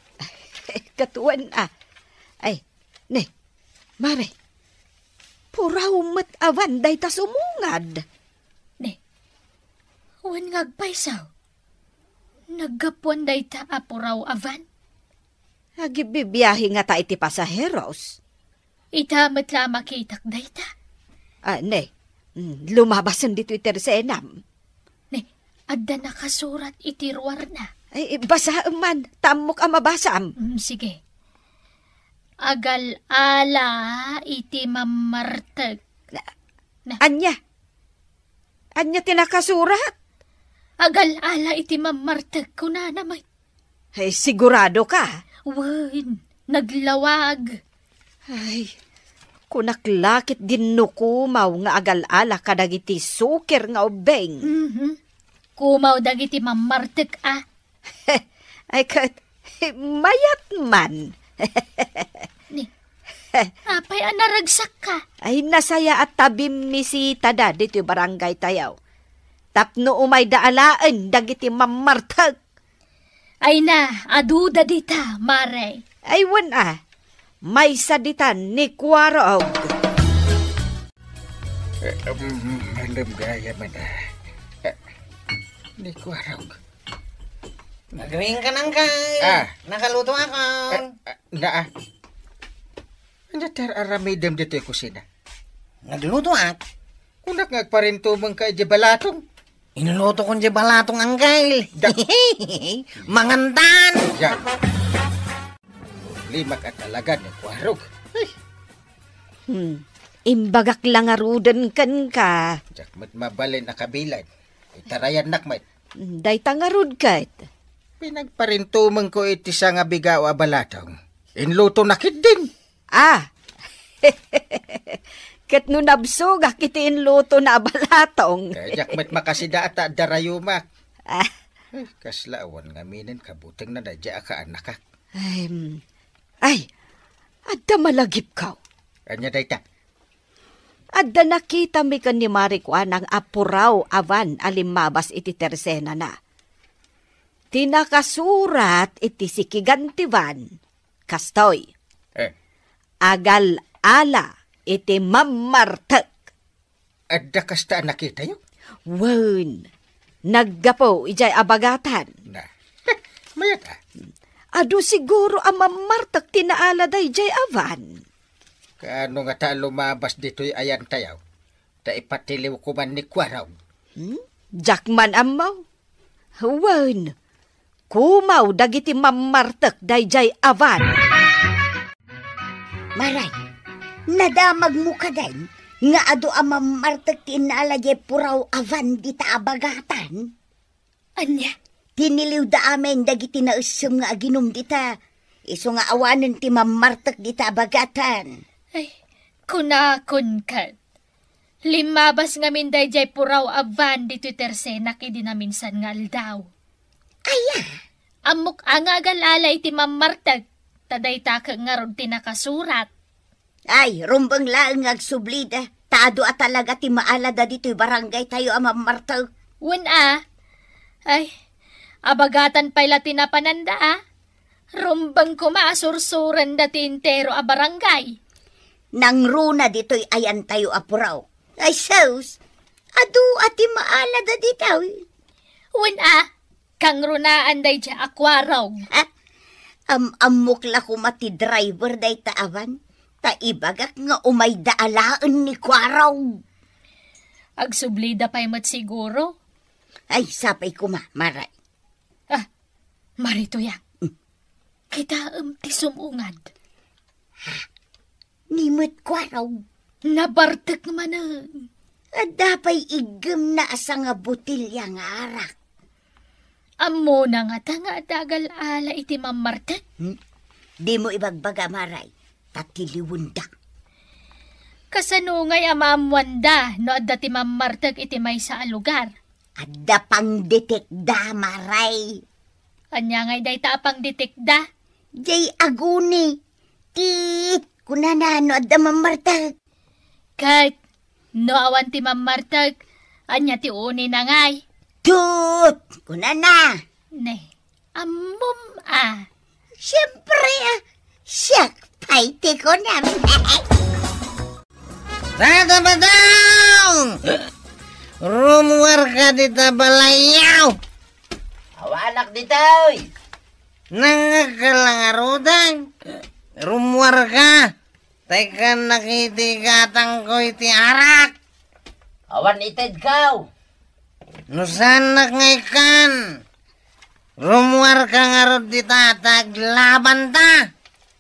Kawen a. Ay, ne, Mare, puraw met awan dayta sumungad. Ne, wen nga agpayso. Naggapuan dayta a puraw a van? Agbibiahe ngata iti pasaheros. Ita met la a makitak dayta. Ah, ne, mm, lumabasen ditoy tersenam. Ne, adda nakasurat iti ruarna. Ay, basaem man, ta ammok a mabasam. Mm, sige. Agal-ala iti mammartek. Na, Na. Ania? Ania ti nakasurat? Agal-ala iti mammartek, kunana met. Ay, sigurado ka? Wen, naglawag. Ay, kunak la ket dinno kumaw nga agal-ala kadagiti sukir nga ubbing. Mhm. Kumaw dagiti mammartek a. Ay, ket, mayat man. Ni, apay a naragsakka? Ay, nasayaat ta bimmisitada ditoy barangay tayo. Tapno umayda alaen dagiti mammartek. Ay na, aduda dita, Mare. Ay, wen a. Maysa dita ni Kuarog. Eh, um, malem gayam, ah. Eh, ni Kuarog. Agriing ka nang kay Ah. nakaluto ako. Ah, ah, naa. Ania ti ar-aramidem ditoy kusina? Naglutoak. Kunak nga agparintumengka idiay balatong. Inluto kon diay balatong, Angkel. Da- Mangantan. Ya. Limak at alagan ni Kuarog. Ay. Hmm. Imbagak la ngaruden kenka. Diak met mabalin a kabilan. Itarayannak met. Dayta ngarud ket. Pinagparintumengko iti sangabigaw a balatong. Inluto na ketdin. Ah! Ket no nabsogak iti inluto na a balatong. Kaya diak met makasida ta adda rayumak. Ah. Ay, kasla awan ngaminen kabutengna daydiay a kaanakak. Ay, mm. Ay, adda malagipko. Ania dayta? Adda nakitami ken ni Mari Kuanang a puraw a van a limmabas iti tersenana. Ti nakasurat iti sikigan ti van, kastoy, Eh. Agal-ala iti mammartek. Adda kasta a nakitayo? Wen, naggapu idiay abagatan. Na. Mayat a. Adu siguro a mammartek ti naala daydiay a van. Kaano ngata a lumabas ditoy ayan tayo? Ta ipatiliw ko man ni Kuarog. Hmm? Diak man ammo. Wen, kumaw dagiti mammartek daydiay a van. Maray, nadamagmo kadin nga adu a mammartek ti innaala diay puraw a van dita a bagatan? Ania? Tiniliwda amin dagiti naessem nga aginum dita, isu nga awanen ti mammartek dita a bagatan. Ay, kunakon ket. Limmabas ngamin daydiay puraw a van ditoy tersenak idi naminsan nga aldaw. Aya? Ammok a nga agal-ala iti mammartek, ta dayta ket ngarud ti nakasurat. Ay, rumbeng laeng nga agsublida, ta adu a talaga ti maalada ditoy barangay tayo a mammartek. Wen a. Ay, abagatan pay la ti napananda a. Rumbeng koma a sursurenda ti entero a barangay. Nangruna ditoy ayan tayo a puraw. Ay, sus! Adu a ti maalada ditoy. Wen a, kangrunaan daydiay a Kuarog. Ha? Am-ammok la koma ti driver dayta a van, ta ibagak nga umayda alaen ni Kuarog. Agsublida pay met siguro. Ay, sapay koma, Maray. Ah, Mari Tuyang. Hmm. Kitaem ti sumungad. Ha? Ni met Kuarog. Nabartek manen. Adda pay iggemna a sanga botelya nga arak. Ammona ngata nga adda agal-ala iti mammartek? Hmm? Dimo ibagbaga, Maray, ta tiliwenda. Kasano ngay a maammoanda no adda ti mammartek iti maysa a lugar? Adda pangdetekda, Maray. Ania ngay dayta a pangdetekda? Jay aguni. Ti, kunana no adda mammartek. Ket, no awan ti mammartek, ania ti unina ngay? Tut! Kunana. Ne, ammom a. Siempre, ah, siak pay ti kunam. Tata Badong! Rumuarka dita balayaw! Awanak ditoy! Nangngegka la ngaruden? Rumuarka! Tay kan nakiti gatangko iti arak. Awan itedkaw. No saannak nga ikkan, rumuarka ngarud dita ta aglabanta.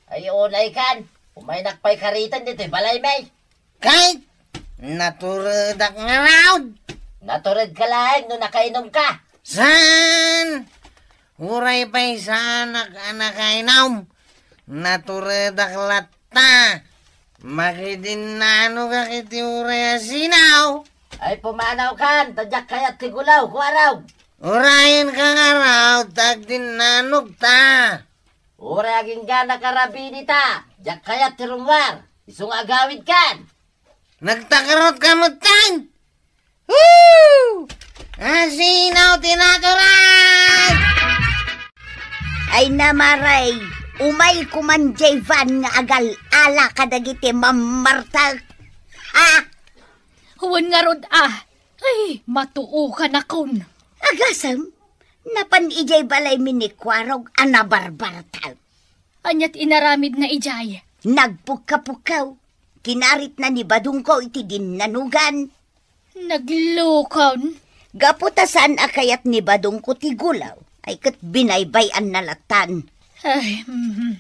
Ay, unay kan. Umaynak pay kariten ditoy balaymi. Kay, naturedak ngarud. Naturedka laeng no nakainumka. Saan? Uray pay saanak a nakainum. Naturedak latta. Makidinnanogak iti uray a sinaw. Ay, pumanawkan, ta diak kayat ti gulaw, Kuarog. Urayenka ngarud ta agdinnanogta. Uray agingganak a rabinita, diak kayat ti rumuar. Isu nga agawidkan. Nagtakarotka metten. Woo! Asino ti natural? Ay, namaray, umayko man diay van nga agal-ala kadagiti mammartek. Ha? Wen ngarud a. Ay, matuokanakon. Agasem, napan idiay balaymi ni Kuarog a nabarbartek. Ania ti inaramidna idiay? Nagpukkaw-pukkaw. Kinaritna ni Badongko iti dinnanogan. Naglukon? Gapu ta saan a kayat ni Badongko ti gulaw, ay ket binaybay-anna lattan. Ay, mhm.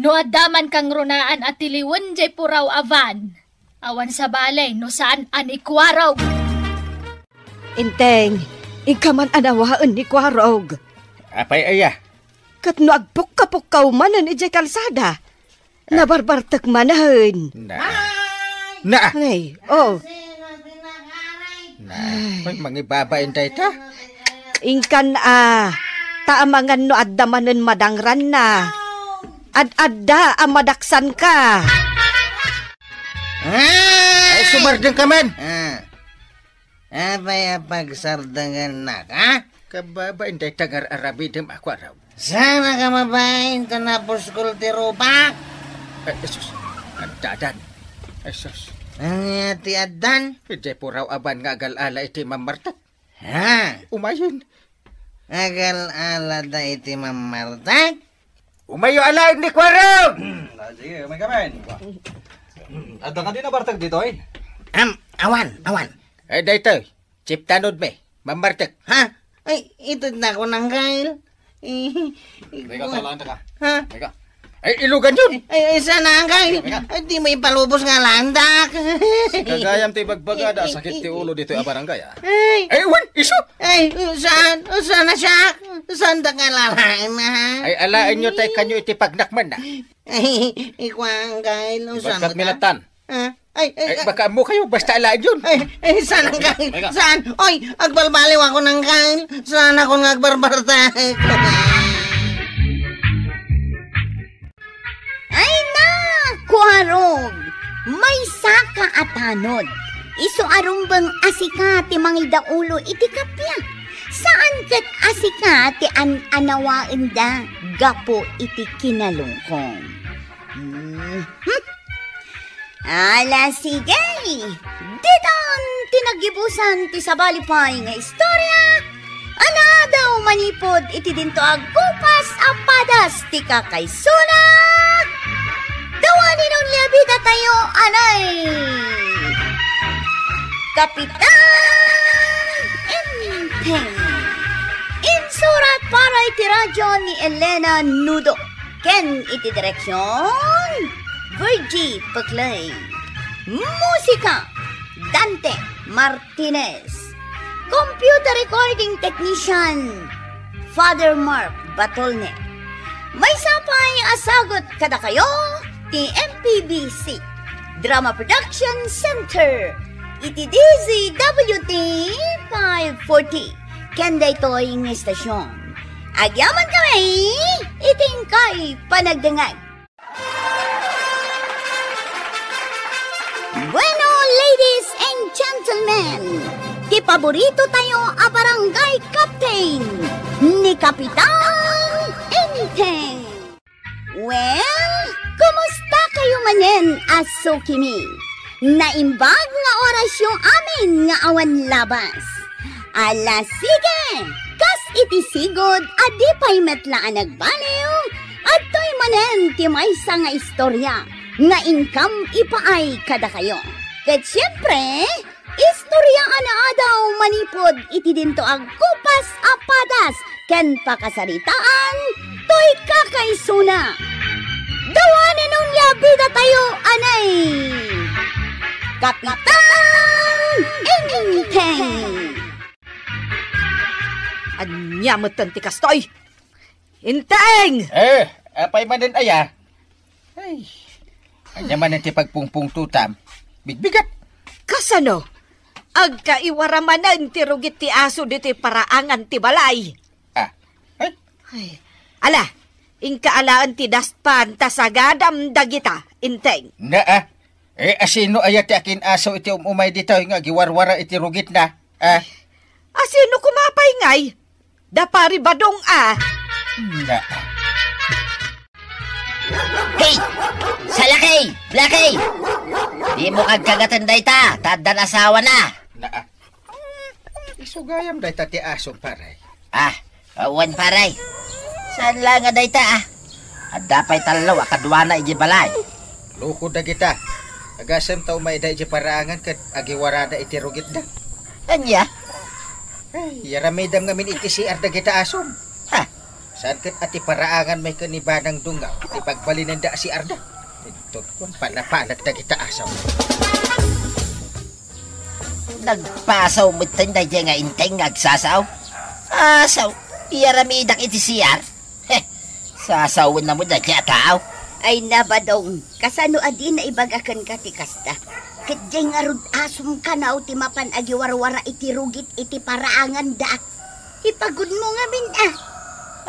No adda man kangrunaan a tiliwen diay puraw a van, awan sabali no saan a ni Kuarog. Inteng, inka man a nawaen ni Kuarog. Apay aya? Ket no agpukka-pukkaw manen idiay kalsada, nabarbartek manen. Na. Na. Ay, oh. Na. Ay. Ay, mangibabain dayta. Inkan a, ta amangan no adda manen madangranna. Ad-adda a madaksanka. Ay, sumardengka man. Ah. Apay a pagsardengennak, ha? Kababain dayta nga ar-aramidem a Kuarog. Saan a kamabain ta napuskol ti rupak? Ay, Jesus. Addadan. Jesus. Ania ti addan? Idiay puraw a van nga agal-ala iti mammartek. Ha? Umayen. Agal-alada iti mammartek? Umayo alaen ni Kuarog! Hmm, ah, sige, umay ka man. Hmm, adda kadi nabartek ditoy? Am, awan, awan. Eh, daytoy, chiptanodmi, mammartek. Ha? Ay, itednakon, Angkel. Eh, Teka, ikua- talaanta ka. Ha? Teka. Ay, ilugan yun! Ay, ay, saan, Angkel? Teka. Ay, di mo ipalubos nga landak. Kagayam ti bagbaga, da, sakit ti ulo ditoy a barangay, ah. Ay. Ay, wen, isu! Ay, saan? Saan na siya? Saan da nga lalaen na? Ay, alaenyo tay kanyo iti pagnakman na. Ay, ikua, Angkel, saan Ibagkat ka? Milatan. Ah, ay, ay, Ay, ah. Baka ammo kayo, basta alaen yun. Ay, ay, saan, Angkel? Teka. Saan? Oy, agbalbaliw ako, Angkel. Saan ako nga agbarbarta? Ay na, Kuarog! Maysa ka a tanod. Isu a rumbeng a sika ti mangidaulo iti kappia. Saan ket a sika ti an-anawaenda gapu iti kinalungkong. Hmm. Ala, sige! Ditan ti naggibusan ti sabali pay nga istorya a naadaw manipud iti dinto a gupas a padas ti kakaisuna. Dawani no ni a bidatayo, anay! Kapitan Enteng. Insurat para iti radyo ni Elena Nudo. Ken iti direksion, Virgie Peclay. Musika, Dante Martinez. Computer recording technician, Father Mark Batolne. Maysa pay a sagut kadakayo ti M P B C Drama Production Center iti D Z W T five forty. Ken daytoy nga istasyon, agyaman kami iti inkay panagdengngeg. Bueno, ladies and gentlemen, ti paborito tayo a barangay captain, ni Kapitan Enteng. Well, kumusta kayo manen a sukimi? Naimbag nga orasyo amin nga awan labas. Ala, sige! Kas iti sigud a di pay met la a nagbaliw, adtoy manen ti maysa nga istorya nga inkam ipaay kadakayo. Ket siempre, istorya a naadaw manipud iti dinto agkupas a padas ken pakasaritaan toy kakaisuna. Dawanen onya bidatayo anay Kapitan Enteng. Ania metten ti kastoy? Enteng! Eh, apay manen aya? Ay, ania manen ti pagpungpungtotam? Bigbigat. Kasano? Agkaiwara manen ti rugit ti aso ditoy paraangan ti balay. Ah, ay. Ay, ala, inka alaen ti dustpan ta sagadam dagita, Enteng. Naa, eh, asino aya ti akin-aso iti um-umay ditoy nga agiwarwara iti rugitna? Ah? Asino koma pay ngay? Da Pari Badong a. Na. Hey! Salakay! Blakay! Dimo kagkagaten dayta, ta addan asawana. Na. Isu gayam dayta ti asom, pare. Ah, wen, pare. Saan la nga dayta, ah? Adda pay tallo a kaduana iti balay. Loko dagita. Agasem ta umayda iti paraangan ket agiwarada iti rugitda. Ania? Ay, yaramidam ngamin iti C R dagita asom. Ha? Saan ket a ti paraangan may ken ni Badang Dungaw ti pagbalinenda a C R da? Inton kuan, panapanak dagita asom. Nagpasaw metten daydiay nga Enteng nga agsasao. Asaw, iyaramidak iti C R. Heh, sasawenna met daydiay a tao. Ay na, Badong, kasano a dina ibaga kenka ti kasta? Ket diay ngarud asom kanaw ti mapan agiwarwara iti rugit iti paraanganda. Ipagudmo ngamin a.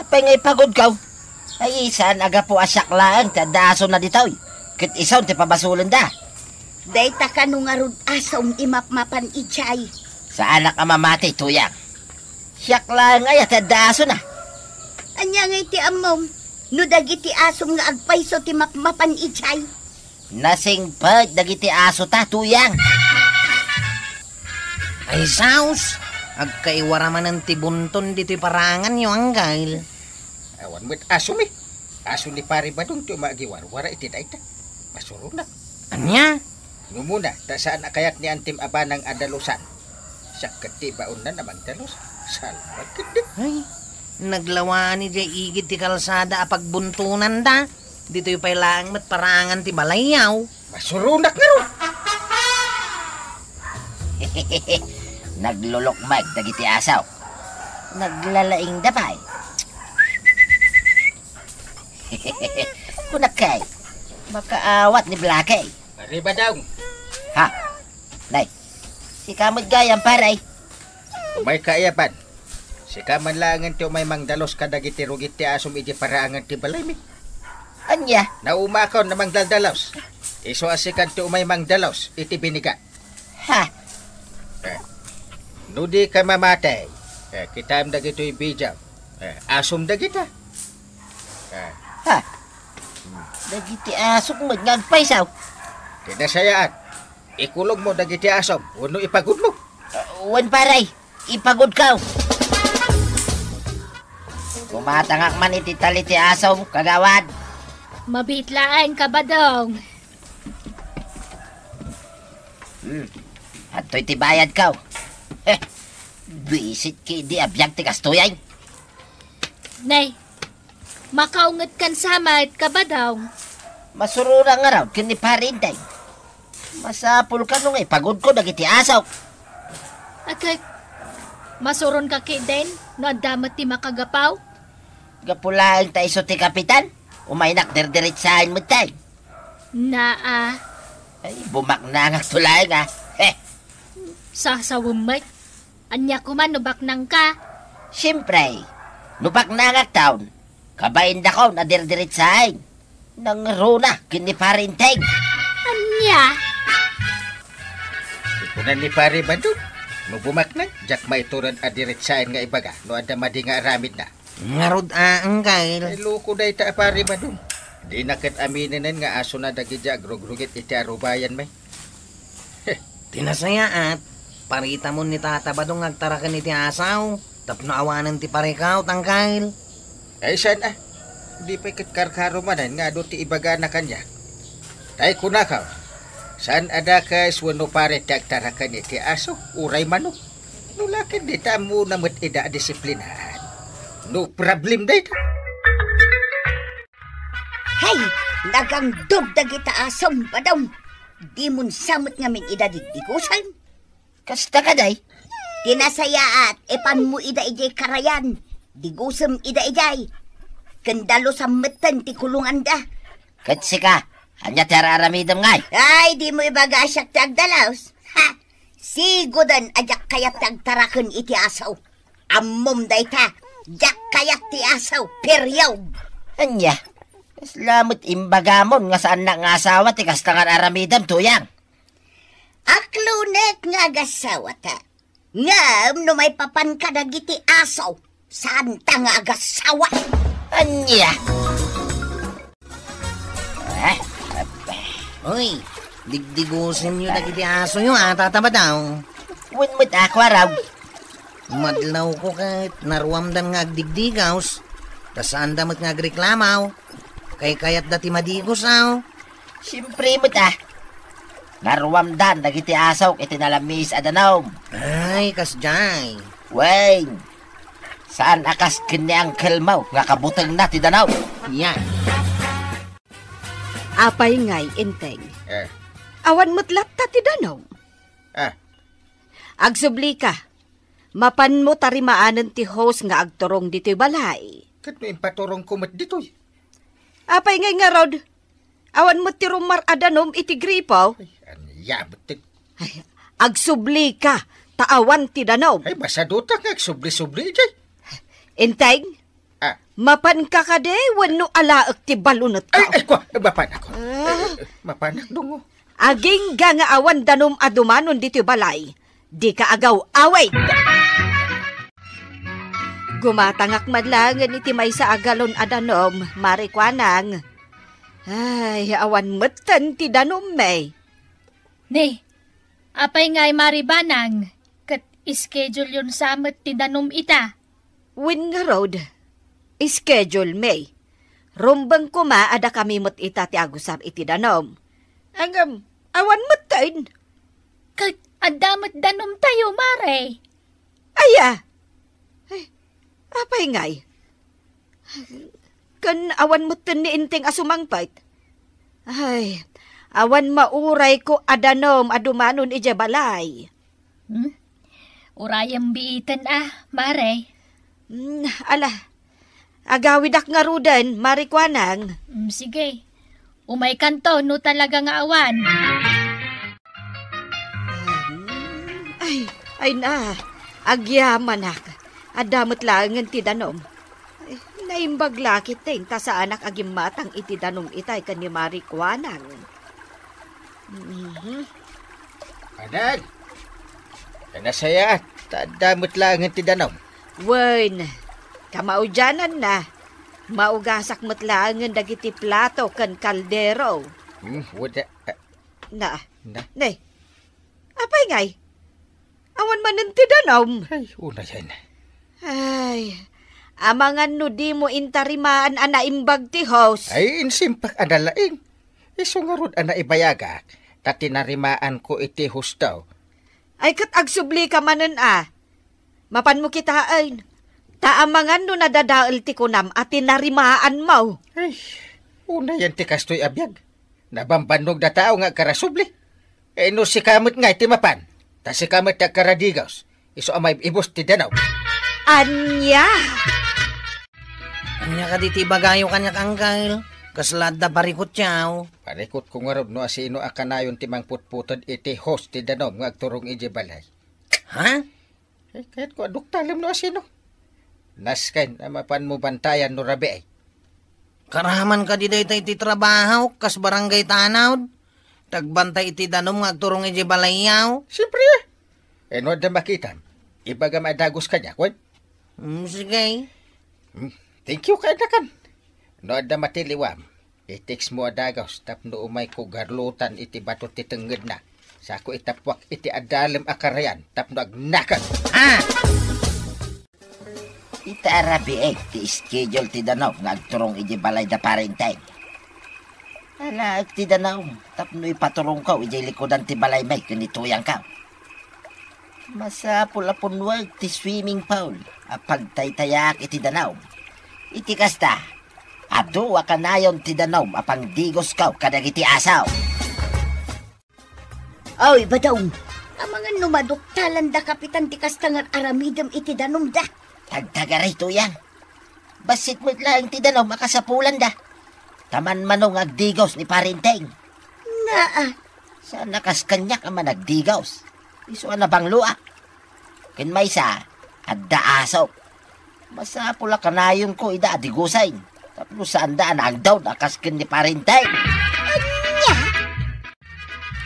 Apay nga ipagudko? Ay, saan a gapu a siak laeng ti adda asona ditoy. Ket isun ti pabasolenda. Dayta kano ngarud asom ti mapmapan idiay? Saanak a mamati, Tuyang. Siak laeng aya ti adda asona? Ania ngay ti ammom no dagiti asom nga agpayso ti mapmapan idiay? Nasingpet dagiti asota, Tuyang. Ay, saos! Agkaiwara manen ti bunton ditoy paraanganyo, Anggail. Awan met asom, eh. Aso ni Pari Badong ti umagiwarwara iti dayta. Masuronak. Ania? Numuna, ta saan a kayat ni Antim a Banang a dalusan. Siak ket ti ibaonna a mangdalus. Salbag ketdi. Ay, naglawani diay igid ti kalsada a pagbuntonanda. Ditoy pay laeng met paraangan ti balayyo. Masuronak ngarud. Naglulukmag dagiti aso. Naglalaingda pay. Kunak kay, makaawat ni Blackie. Pare Badong. Ha? Nay, sika met gayam, pare. Umayka, Eban. Sika man laengen ti umay mangdalus kadagiti rugit ti asom iti paraangan ti balaymi. Ania? Naumakon a mangdaldalos. Isu a sikan ti umay mangdalus iti binigat. Ha? Eh, no dika mamati, eh, kitaem dagitoy video. Eh, asom dagita. Eh. Ha? Dagiti asok met nga agpayso. Ti nasayaat, ikulongmo dagiti asom wenno ipagudmo. Ah, wen, pare, ipagudko. Kumatangak man iti tali ti asom, kagawad. Mabiit laeng, Kabadong. Hmm. Adtoy ti bayadko. Heh. Buisit ketdi a biag ti kastoyen. Nay, makaungetkan sa met, Kabadong. Masuronak ngarud ken ni Pare Enteng. Masapul kano nga ipagudko dagiti asok. Agek, masuronka ketdin no adda met ti makagapu? Gapu laeng ta isu ti kapitan, umaynak dirdiretsaen metten. Naa. Ay, bumaknangakto laeng, a. Heh. Sasawem met. Ania koma no baknangka? Siempre, no baknangakton, kabaindakon a dirdiretsaen. Nangruna ken ni Pare Enteng. Ania? Kuna ni Pare Badong, no bumaknang, diak maitured a diretsaen nga ibaga no adda madi nga aramidna. Ngarud, a, Anggail. Ay, loko dayta a Pare Badong. Dina ket aminenen nga asona dagiti agrugrugit iti arubayan, may. Ti nasayaat, paritamon ni Tata Badong nga agtaraken iti asaw tapno awanen ti parikaw, Anggail. Ay, saan a? Di pay ket karkaro manen nga adu ti ibagana kaniak. Tay kunaka, saan a dakes wenno pare ti agtaraken iti aso, uray manok? No la ket dita ammona met ida a disiplinaan. No problem dayta. Hay, nagangdog dagita asom, padam. Dimon sa met ngamin ida digdigusen. Kasta kadi? Ti nasayaat, ipanmo ida idiay karayan. Digusem ida idiay. Ken dalusam metten ti kulonganda. Ket sika, ania ti ar-aramidem ngay? Ay, dimo ibaga a siak ti agdalus. Ha! Sigoden a diak kayat ti agtaraken iti aso. Ammom dayta, diak kayat ti aso, period. Ania? Kasla met imbagamon nga saannak nga asawa ti kasta nga ar-aramidem, Tuyang? Aklonek nga agasawata. Ngem no maipapanka dagiti aso, saanta nga agasawa. Ania? Eh, uy, digdigusenyo dagiti asoyo, a, Tata Badaw. Wen met ako, araw. Madlawko ket naruamdan nga agdigdigaws, ta saanda met nga agreklamaw. Kaykayatda ti madigus, aw. Siempre met, a. Naruamdan dagiti asok iti nalamiis a danum. Ay, kasdiay. Wen, saan a kas ken ni angkelmo nga kabutengna ti danum. Yan. Apay ngay, Enteng? Eh. Awan met latta ti danum. Ah. Agsublika. Mapanmo tarimaanen ti hose nga agturong ditoy balay. Ket no impaturongko met ditoy? Apay ngay ngarud? Awan met ti rumar a danum iti gripo? Ay, ania met ti... Ay, agsublika, ta awan ti danum. Ay, masadutak nga agsubli-subli idiay. Enteng? Ah. Mapanka kadi wenno alaek ti balunetko? Ay, ay, kua, mapanak. Ah. Eh, eh, mapanak, dungo. Agingga nga awan danum a dumanon ditoy balay, dika agaw-awid. Gumatangak man laengen iti maysa a galon a danum, Mari Kuanang. Ay, awan metten ti danum, May. Ne, apay ngay, Mari Banang, ket schedule-yon sa met ti danum ita? Wen ngarud, schedule, May. Rumbeng koma a dakami met ita ti agusar iti danum. Ngem, awan metten. Ket adda met danumtayo, Mare. Aya! Ay, apay ngay? Ken awan metten ni Enteng a sumangpet. Ay, awan maurayko a danum a dumanon idiay balay. Hmm? Urayem biiten a, Mare. Hmm, ala. Agawidak ngaruden, Mari Kuanang. Hmm, sige. Umaykanto no talaga nga awan. Hmm, ay, ay na. Agyamanak. Adda met laengen ti danum. Ay, naimbag la ketdi ta saanak a gimmatang iti danum itay ken ni Mari Kuanang. Mhm. Adag! Kanasayaat, ta adda met laengen ti danum. Wen, kamaudiananna, maugasak met laengen dagiti plato ken kaldero. Hmm, wada, ah. Na. Na. Ne. Apay ngay? Awan manen ti danum. Ay, unayen. Ay, amangan no dimo intarimaan a naimbag ti hose. Ay, insimpak a nalaing. Isu ngarud a naibayagak, ta tinarimaanko iti hose-to. Ay, ket agsublika manen a. Mapanmo kitaen. Ta amangan no nadadael ti kunam a tinarimaanmo. Ay, unayen ti kastoy a biag. Nabambannog data nga agkarasubli. Eh, no sika met ngay ti mapan, ta sika met ti agkaradigaws, isu a maib-ibus ti danum. Ania? Ania kadi ti ibagayo kaniak, Angkel? Kasla adda parikutyo? Parikutko ngarud no asino a kanayon ti mangputputed iti hose ti danum nga agturong idiay balay. Ha? Eh, kayatko a duktalem no asino. Nasken a mapanmo bantayan no rabii. Karaman kadi dayta iti trabahok kas barangay tanod? Tagbantay iti danum nga agturong idiay balayyo? Siempre, eh. Eh, no adda makitam, ibagam a dagus kaniak, wen? Mm, sige. Mm, thank you, kayatnakan. No adda matiliwam, i-text mo a dagus tapno umayko garlutan iti bato ti tengngedna. Sako itappuak iti adalem a karayan tapno agnaken. Ah! Ita a rabii ti schedule ti danum nga agturong iti balay da Pare Enteng. Alaek ti danum tapno ipaturongko idiay likudan ti balaymi ken ni tuyangko. Masapul a punnuek ti swimming pool a pagtaytayaak iti danum. Iti kasta, adu a kanayon ti danum a pangdigosko kadagiti aso. Oy, Badong, amangan no maduktalan da Kapitan ti kasta nga aramidem iti danumda. Tagtagari, tuyang. Bassit met laeng ti danum a kasapulanda. Ta manmano nga agdigos ni Parinteng. Naa. Saan a kas kaniak a managdigos. Isu a nabangloak. Ken maysa, adda asok. Masapul a kanayonko ida a digosen. Tapno saanda a naangdaw a kas ken ni Parinteng. Ania?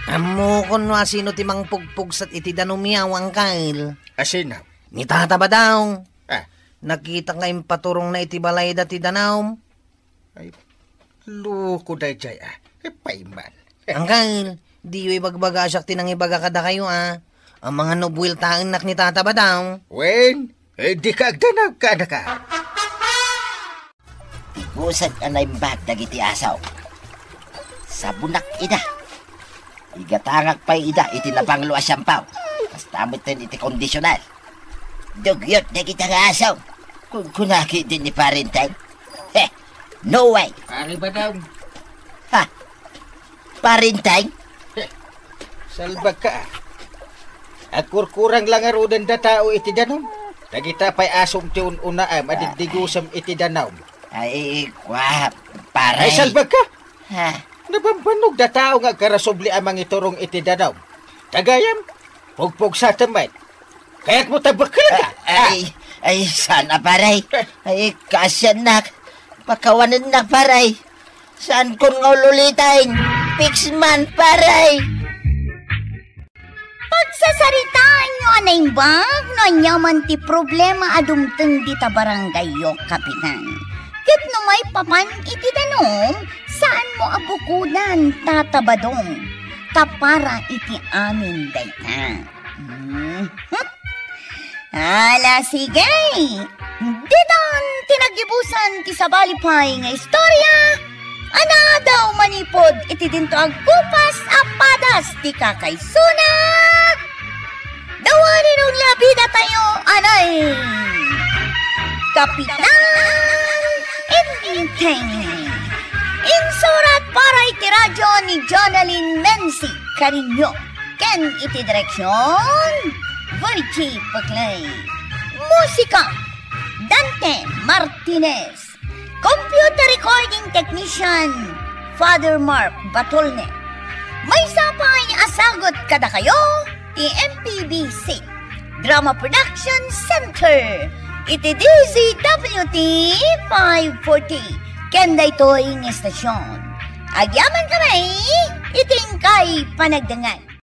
Ammokon no asino ti mangpugpugsat iti danum yaw, Angkel. Asino? Ni Tata Badong. Ah. Nakitak nga impaturongna iti balayda ti danum. Ay, loko daydiay, ah. Apay man. Angkel, diyo ibagbaga a siak ti nangibaga kadakayo, ah. Amangan no buweltaennak ni Tata Badong. Wen, eh, dika agdanag, kaanaka. Ti gusek a naimbag dagiti aso. Sabonak ida. Igatangak pay ida iti nabanglo a siampaw. Kasta metten iti kondisioner. Dugyot dagita nga aso. Kunkunaki din ni Parinteng. Heh, no way. Pare Badong. Ha? Parinteng? Heh, salbagka, ah. Agkurkurang la ngaruden da tao iti danum. Dagita pay asom ti un-unaam a digdigusem iti danum. Ay, kwa, pare. Ay, salbagka! Ha? Nabambannog da tao nga agkarasubli a mangiturong iti danum. Tagayam, pugpugsatem met. Kayatmo ta bekkelka? Ah, ay, ay, saan a, pare? Ay, kaasiannak. Pakawanennak, pare. Saankon nga ululiten. Fix man, pare. Pagsasaritaanyo a naimbag no aniaman ti problema a dumteng dita barangayyo, Kapitan. Ket no maipapan iti danum, saanmo a bukodan, Tata Badong, ta para iti amin dayta. Mhm. Ala, sige. Ditan ti nagibusan ti sabali pay nga istorya a naadaw manipud iti dinto agkupas a padas ti kakaisuna. Dawanin la bidatayo anay Kapitan Enteng. Insurat para iti radyo ni Jonalyn Menzi Cariño ken iti direksion, Virgie Peclay. Musika, Dante Martinez. Computer recording technician, Father Mark Batolne. Maysa pay a sagut kadakayo ti M P B C Drama Production Center iti D Z W T five forty ken daytoy nga istasyon. Agyaman kami iti inkay panagdengngeg.